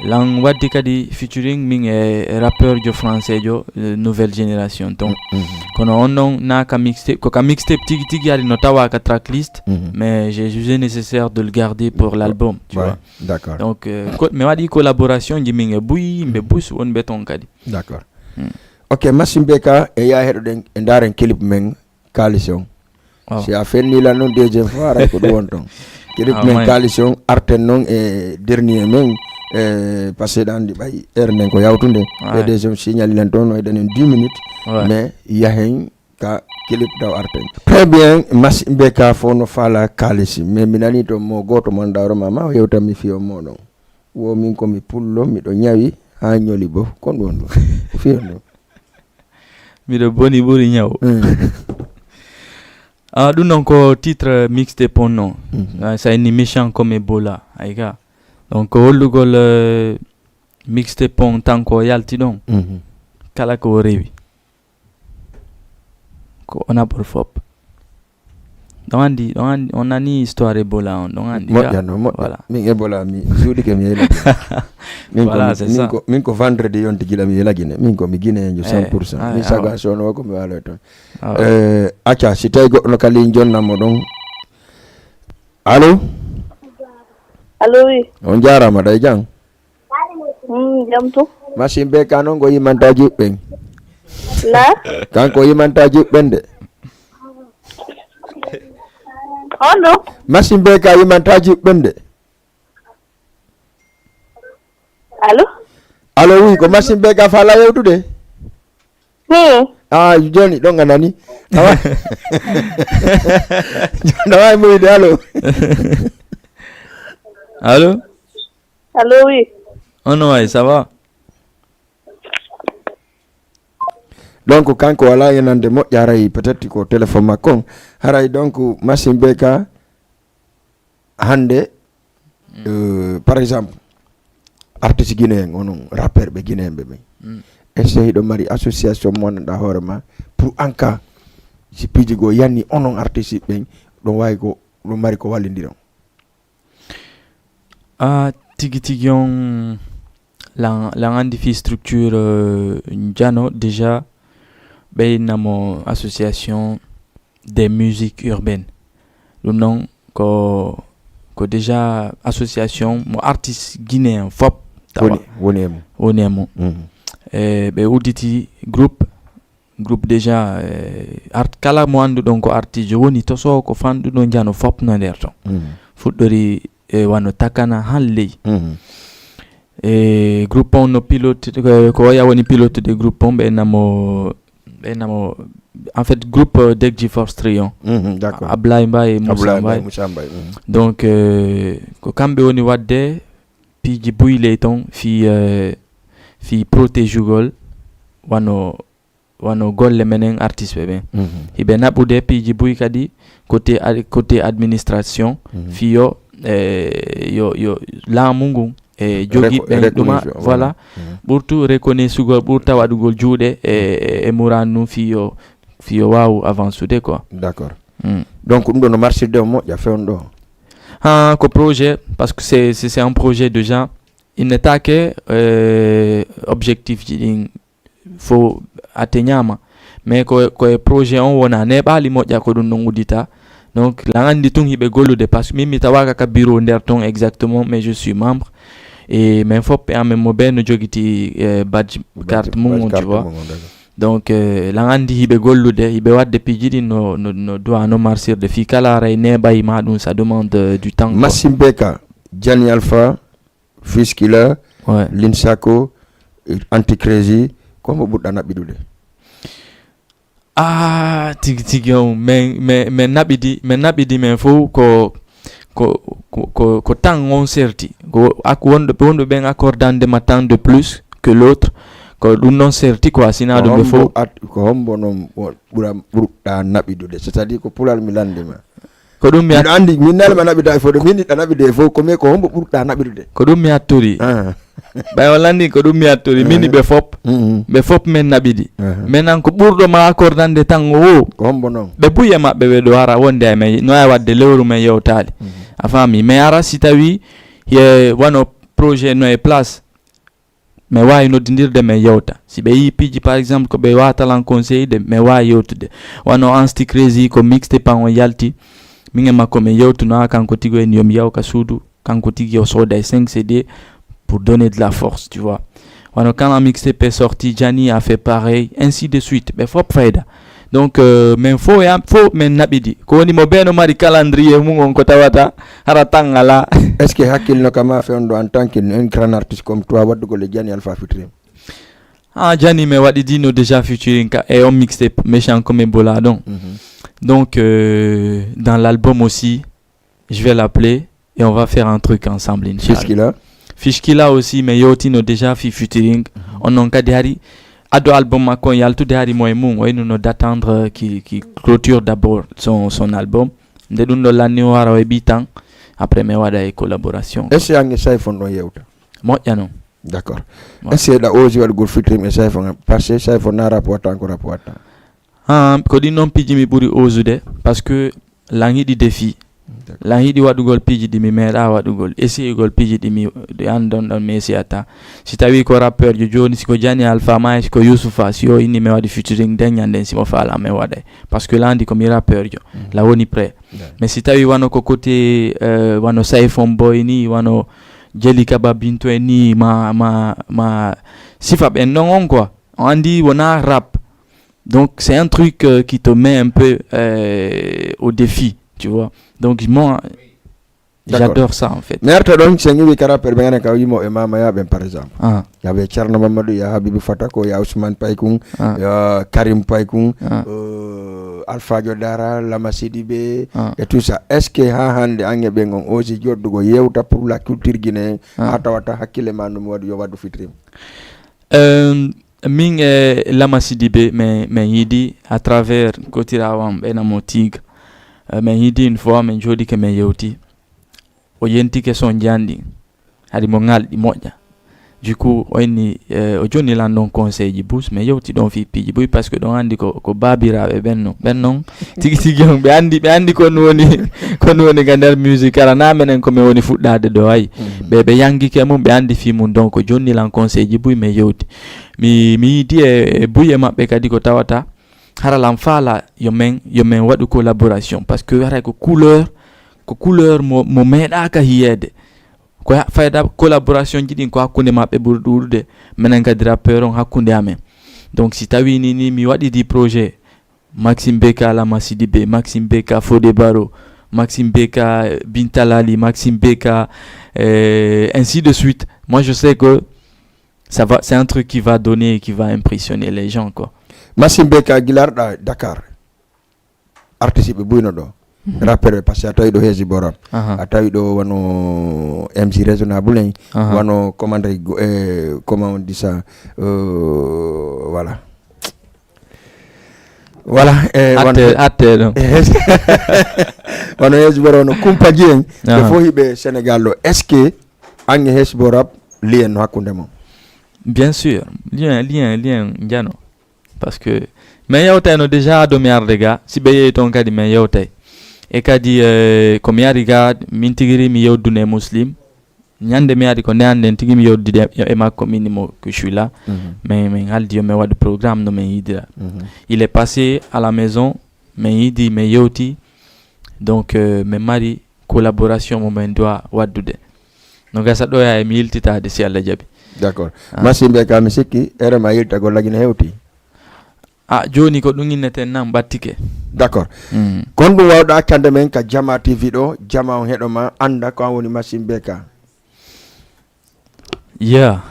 Lan waddi kadi featuring min e rappeur jo français jo, euh, nouvelle génération ton. Mhm. Kono on non na ka mixtape, ko ka mixtape tigi tigi ari no tawa ka tracklist, Mhm. mais j'ai jugé nécessaire de le garder pour l'album, tu Ouais, vois. D'accord. Donc, euh, ko, mi waɗi collaboration ji min e buy, mbe bus wonɓe ton kadi. D'accord. Hmm. Ok, Machine B K e ya heɗoɗen e ndaren clip men Kaalis on. Waaw. Si a fenni lan non deuxième fois, aray ko ɗum won ton. Clip Ah, men may. Kaalis on arten non e dernier men, e parce que ɗan ɗi ɓay heure nden ko yawtunde. Ouais. E deuxième signal lan ton no e ɗanen dix minutes. Ouais. Mais yahen ka clip daw arten. Très bien, Machine B K fof no faala kaalis. Mais mi nani to mo gooto mon dawro ma, ma o yewtan mi fiyo moɗon. Wo min ko mi pullo, miɗo ñawi ha ñoli bo. Kon ɗum won ɗum. Ko fiyo ɗum. Miɗo boni ɓuri ñaw. Mm. Ah, ɗum non ko titre mixtape on non. Mhm. Ah, sa inni méchant comme Ebola, ay ga. Donc ko hollugol, euh, mixtape on tan ko yalti ɗon. Mhm. Kala ko o rewi. Ko on abol fop. Ɗon andi, ɗon andi, on nani histoire Ebola on, ɗon andi ga. Moƴƴa no, moƴƴa. Voilà. Min Ebola mi suuɗike mi yela Guinée. Min ko Voilà, mi- c'est min ça. ko min ko vendredi yonti gila mi yela Guinée. Min ko mi Guinéen jo Eh, cent pour cent. ah, Mi ah, saga ouais. sono ko mi walo ton. Ah. Eh, acca, si tawi goɗɗo no kali jonnamo ɗon. Allo? Allo, oui. On jarama ɗay jang. Mm, jam to. Machine B K non ko yimanta juɓɓen. La? Kanko yimanta juɓɓen de. On ɗo? Machine B K yimanta juɓɓen de. Allo? Allo, oui, ko Machine B K faala yewtude. Hmm. Ah, joni ɗon a nani. Awa. Joni awa muyde, allo. Allo? Allo, oui. On no wayi, ça va? Donc kanko wala yenande moƴƴa, haray peut-être ko téléphone makko on. Haray donc Machine B K hande, euh, par exemple, artiste guinéen onon rappeur ɓe guinéen ɓe ɓen. Mm. Est-ce que hiɗo mari association mo wonanɗa hoore ma pour en cas si piiji goo yani onon artiste ɓen ɗon wawi ko ɗon mari ko wallidiron? Ah, tigi tigi on lan, lan andi fi structure, euh, Njano déjà ɓeynamo association des musiques urbaines. Ɗum non ko, ko déjà association mo artiste guinéen fop tawa Woni, woni e mum. Woni e mum. Mhm. E ɓe udditi groupe, groupe déjà, eh, art, kala mo annduɗon ko artijo woni to so ko fanɗuɗo Njano fop no nder ton. Mhm. Fuɗɗori e wano takana han ley. Mhm. E groupe on no pilote, ko, ko oya woni pilote de groupe on, ɓe namo, ɓe namo, en fait, groupe, euh, Degji Force Trio. Mhm, d'accord. Ablaye Mbaye e Moussa Ablaye Mbaye. Moussa Mbaye, mhm. Donc, euh, ko kamɓe woni wadde piiji buy ley ton fi, euh, fi protégugol wano, wano golle menen artiste ɓe ɓen. Mhm. Hiɓe naɓude piiji buy kadi côté ad-, côté administration, Mhm. fi yo, eh, yo, yo laamu ngun e jogi Reco-, ɓen ɗuma, reconnaissance, voilà. Mhm. ɓurtu reconnaissugol, ɓurta waɗugol juuɗe e, e, e muraan ɗum fii yo, fii yo waawu avancude quoi. D'accord. Mm. Donc ɗum ɗo no marsirde o moƴƴa fewndo o? Ha, ko projet, parce que c'est, c'est, c'est un projet déjà. Il n'est pas que euh, objectif ji ɗin fof atteignaama, mais ko, ko e projet on wona neeɓaali moƴƴa ko ɗum ɗon uddita. Donc lan anndi tun hiɓe gollude, parce que min mi tawaaka ka bureau nder ton exactement, mais je suis membre. E min fof e amen mo ɓe no jogiti eh, badge carte mum on, tu vois. Donc eh, lan anndi hiɓe gollude, hiɓe waɗde piiji ɗin no, no, no duwa no marsirde fii kala aray neeɓay ma ɗum, ça demande euh, du temps quoi. Massim Beka, Jani Alpha, Fiskila, ouais. Linsako, Anticrazy, ko hombo ɓurɗa naɓidude? Ah, tigi tigi on, min, min, min naɓidi, min naɓidi min fof ko, ko, ko, ko, ko temps on serti. Ko ak-, wonɗo, wonɓe ɓen accordande ma temps de plus que l'autre. Ko ɗum ɗon serti quoi, sina ɗum ɓe fof. Ko hombo non ɓura, ɓurɗa naɓidude? C'est-à-dire ko pulal mi lande ma. Ko ɗum mi Miɗo anndi, min nalma naɓida e fof, de min ɗiɗa naɓide e fof, ko mais ko hombo ɓurɗa naɓirde? Ko ɗum mi attori. Ah. Ɓay on lanndi ko ɗum mi attori, min ɓe fop, ɓe fop min naɓidi. Maintenant ko ɓurɗo ma accordande tan o wo. Ko hombo non? Ɓe buy e maɓɓe ɓe ɗo hara wonde e men, no e waɗde lewru men yewtaali. A faami? Mais hara si tawi ye wano projet no e place, mi waawi noddindirde, mi yewta. Si ɓe yii piiji, par exemple, ko ɓe waata lan conseil de, mi waawi yewtude. Wano Anticrazy, ko mixtape an on yalti, min e makko min yewtuno, a, kanko tigi en yo mi yaw ka suudu, kanko tigi o sooda e cinq C D pour donner de la force, tu vois. Wano quand la mixtape est sorti, Jani a fait pareil, ainsi de suite. Ɓe fop fayda. Donc euh, min fof ya fof min naɓidi. Ko woni mo ɓe no mari calendrier mum on ko tawata hara tan alaa. Est-ce que hakkilno kama fewndo en tant qu'un grand artiste comme toi waɗdugol e Jani Alpha featuring? Ah, Jani mi waɗidino déjà featuring ka e on mixtape, Méchant comme Ebola ɗon. Donc euh, dans l'album aussi, je vais l'appeler et on va faire un truc ensemble, inchallah. Fiskila? Fiskila aussi, mi yewtino déjà fii featuring. On non kadi hari ado album makko on yaltude hari mo e mum, o innuno d'attendre qu'il, qu'il clôture d'abord son, son album. Nde ɗum ɗo lanni o hara o heɓi temps, après mi waɗa e collaboration. Est-ce que an e Sayfon ɗon yewta? Moƴƴa non. D'accord. Est-ce que ɗa osi waɗugol featuring e Sayfon? Parce que Sayfon na rap watta, ko rap watta. Ah, ko ɗin non piiji mi ɓuri osude, parce que lan yiɗi défi. Lan yiɗi waɗugol piiji ɗi mi meeɗa waɗugol, essayegol piiji ɗi mi, ɗi an ɗon ɗon mi essayata. Si tawi ko rappeur jo jooni, si ko Jani Alpha ma, si ko Youssoufa, si o inni mi waɗi featuring, nden ñanden si mo faala mi waɗay. Parce que lan anndi ko mi rappeur jo. La woni prêt. Mais si tawi wano ko côté euh, wano Sayfon Boy ni, wano Jelly Kaba Binto en ni, ma, ma, ma sifa ɓen non on quoi. On anndi wona rap. Donc c'est un truc euh, qui te met un peu euh, au défi, tu vois. Donc moi, j'adore ça en fait. Mi arta ɗon, sen iwi ka rappeur ɓe gana ka yimo e mama ya ɓen par exemple. Ah. Ya ɓe Thierno Mamadou, ya Habibou Fatako, ya Ousmane Paykun, ah, ya Karim Paykun, ah, euh, Alpha Jodara, Lama Sidibe, ah, et tout ça. Est-ce que ha hande an e ɓen on osi joɗɗugo yewta pour la culture guinéen, ah, ha tawata hakkille ma no mi waɗi yo waɗu featuring? Euh, Min e Lama Sidibe, min, min yiidi à travers kotiraawam ɓena mo Tig. Euh, min yiidi une fois, min jooɗike, min yewti. O yentike son janɗi. Hari mo ŋalɗi moƴƴa. Du coup, o inni, euh, o jonni lan ɗon conseil ji bus, min yewti ɗon fii piiji buy, parce que ɗon anndi ko, ko baabiraaɓe ɓen non. Ɓen non, tigi tigi on, ɓe anndi, ɓe anndi ko no woni, ko no woni ka nder musique, kala na menen ko min woni fuɗɗaade ɗo, ay. Ɓe, ɓe yangike mum, ɓe anndi fii mum, donc jonni lan conseil ji buy, min yewti. Mi, mi yiidi e, e buy e maɓɓe kadi ko tawata, hara lan faala yo men, yo men waɗu collaboration, parce que haray ko couleur, ko couleur mo, mo meeɗaaka hiyeede. Ko ha-, fayda collaboration ji ɗin ko hakkunde maɓɓe ɓuri ɗuuɗude, menen kadi rappeur on hakkunde amen. Donc si tawi ni, ni mi waɗidi projet, Maxime Beka, Lama Sidibe, Maxime Beka, Fodé Barro, Maxime Beka, Bintalali, Maxime Beka, euh, ainsi de suite. Moi, je sais que ça va, c'est un truc qui va donner, qui va impressionner les gens, quoi. Maxime Beka, gila arɗa Dakar, artiste ɓe buyno ɗo. Rappeur ɓe, parce que a tawi ɗo Hezbo Rap. Aha. A tawi ɗo wano M C Raisonnable en, aha, wano commande, eh, comment on dit ça, euh, voilà. Voilà, eh, wano atte, atte ɗum. Wano Hezbo Rap, no Kumpa Dieng, ɓe, aha, fof hiɓe Sénégal ɗo. Est-ce que an e Hezbo Rap liyen no hakkunde mon? Bien sûr, lien lien lien njano. Parce que min yewtayno déjà ado mi arde ga, si ɓe yehi toon kadi min yewtay. E kadi eh, ko mi ari ga, min tigi ri mi yewdude e Muslim. Ñande mi ari ko nde annden tigi mi yewdude e makko, min mo que je suis là. Min min haldi yo min waɗu programme no min yidira. Il est passé à la maison, min yidi, min yewti. Donc eh, min mari collaboration mo min doit waɗdude. No gasa ɗo ya e mi yiltitaade si Allah jaɓi. D'accord. Massimbe ka mi sikki ere ma yiltagol lagi ne hewti. A jooni ko ɗum inneten nan ɓattike. D'accord. Kon ɗum wawɗa accande men ka Jama T V ɗo, Jama on heɗo ma, anda ko an woni Massimbe ka. Yeah.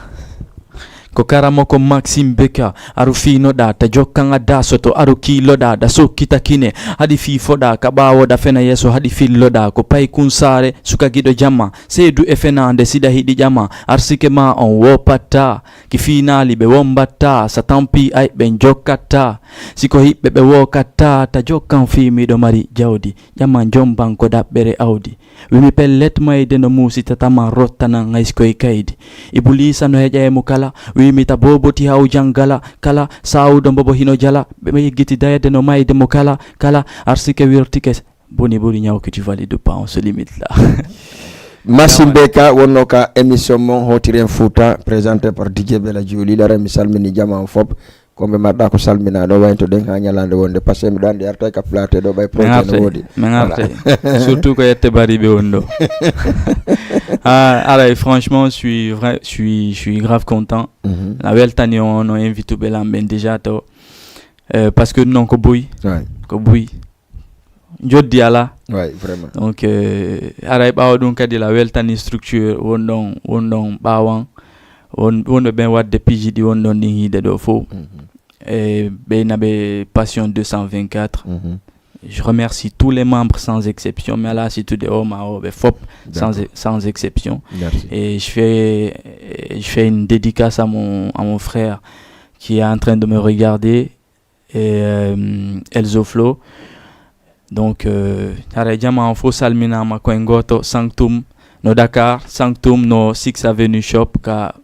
Ko karamoko Maxime Beka, aru fiinoɗa ta jokkan a dasoto, aru kiiloɗa ɗa sokkita kine, haɗi fiifoɗa ka ɓawoɗa fena yeeso, haɗi filloɗa ko pay kun saare, suka giɗo jama, seedu e fenande siɗa hiɗi ƴama, arsike ma on wo patta, ki fiinaali ɓe won mbatta, sa tampi ay ɓen jokkatta, si ko hiɓɓe ɓe wo katta, ta jokkan fii miɗo mari jawdi, ƴaman jomban ko daɓɓere awdi. Wimi pellet mayde no muusi tataman rottanan hayskoy kaydi. Ibuliisa no heƴa e mo kala, wimi ta booboti haw jangala, kala saawuɗo mbobo hino jala, ɓe yeggiti dayde no mayde mo kala, kala arsike wirtike, boni ɓuri ñawkiti validu pa on so limite la. Massimbe ka wonno ka émission mon Hotiren Fouta, présenté par D J Bela Juli, lara mi salmini jama on fop. Kombe marɗa ko salminaɗo waynto ɗen ha ñalande wonde, parce que miɗo andi artay ka plate ɗo ɓay projet no woodi. Min artay. Surtout ko yette bariɓe won ɗo. Ah, aray, franchement, je suis vrai, je suis, je suis grave content. La weltani on no invite ɓe lamɓe déjà to. Euh, parce que non ko buy. Ko buy. Joddi ala. Ouais, vraiment. Donc euh, aray ɓawo ɗum kadi la weltani structure won ɗon won ɗon ɓawan won wonɓe ɓen wadde piiji ɗi won ɗon ɗin hiide ɗo fof. E ɓeyna ɓe Passion deux cent vingt-quatre. Je remercie tous les membres sans exception, mi ala sittude o ma o ɓe fop, sans, sans exception. Et je fais, je fais une dédicace à mon, à mon frère qui est en train de me regarder, et euh, Elzo Flow. Donc euh, haray jama on fof salminama koye goto, Sanctum no Dakar, Sanctum no Six Avenue Shop ka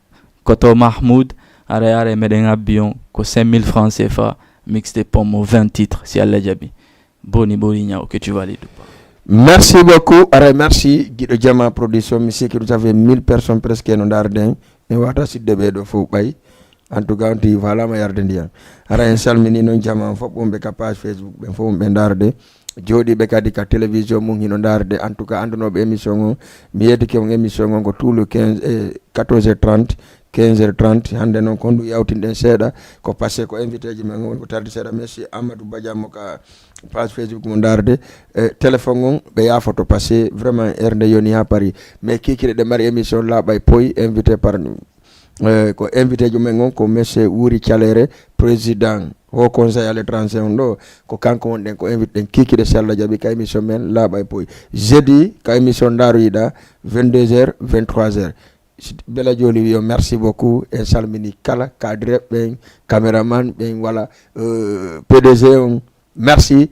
Koto Mahmoud. Haray haray meɗen abbi on ko cinq mille francs C F A, mixte pomme vingt titres si Allah jaɓi. Boni ɓori ñaw que tu valides ou pas. Merci beaucoup. Aray merci giɗo jama production, mi sikki ɗum ça fait mille personnes presque no ndaarde en. Mi wata sidde ɓe ɗo fof ɓay. En tout cas on ti falama yarde ndiyan. Ara en salmini noon jama on fof wonɓe ka page Facebook ɓen fof wonɓe ndaarde. Jooɗiiɓe kadi ka télévision mum hino ndaarde. En tout cas anndunooɓe émission on, mi yeddike on émission on ko tout le quinze e quatorze heures trente, quinze heures trente. Hannde noon ko honɗum yawtinɗen seeɗa, ko passé ko invité ji men on ko tardi seeɗa. Merci Amadou Badian mo ka page Facebook mo ndaarde. E téléphone on ɓe yaafoto parce que vraiment heure nde yoni ha paari. Mais kiikiiɗe ɗe mari émission laaɓa e poyi invité par eh, ko invité ji men on ko monsieur Wuri Calere, président Haut Conseil à l'étranger on ɗo, ko kanko wonɗen ko invité ɗen kiikiiɗe si Allah jaɓi ka émission men laaɓa e poyi. Jeudi ka émission ndaaroyiɗa vingt-deux heures, vingt-trois heures. Bela Joli wiyo merci beaucoup, en salmini kala cadre ɓen, caméraman ɓen, wala euh, P D G on. Merci.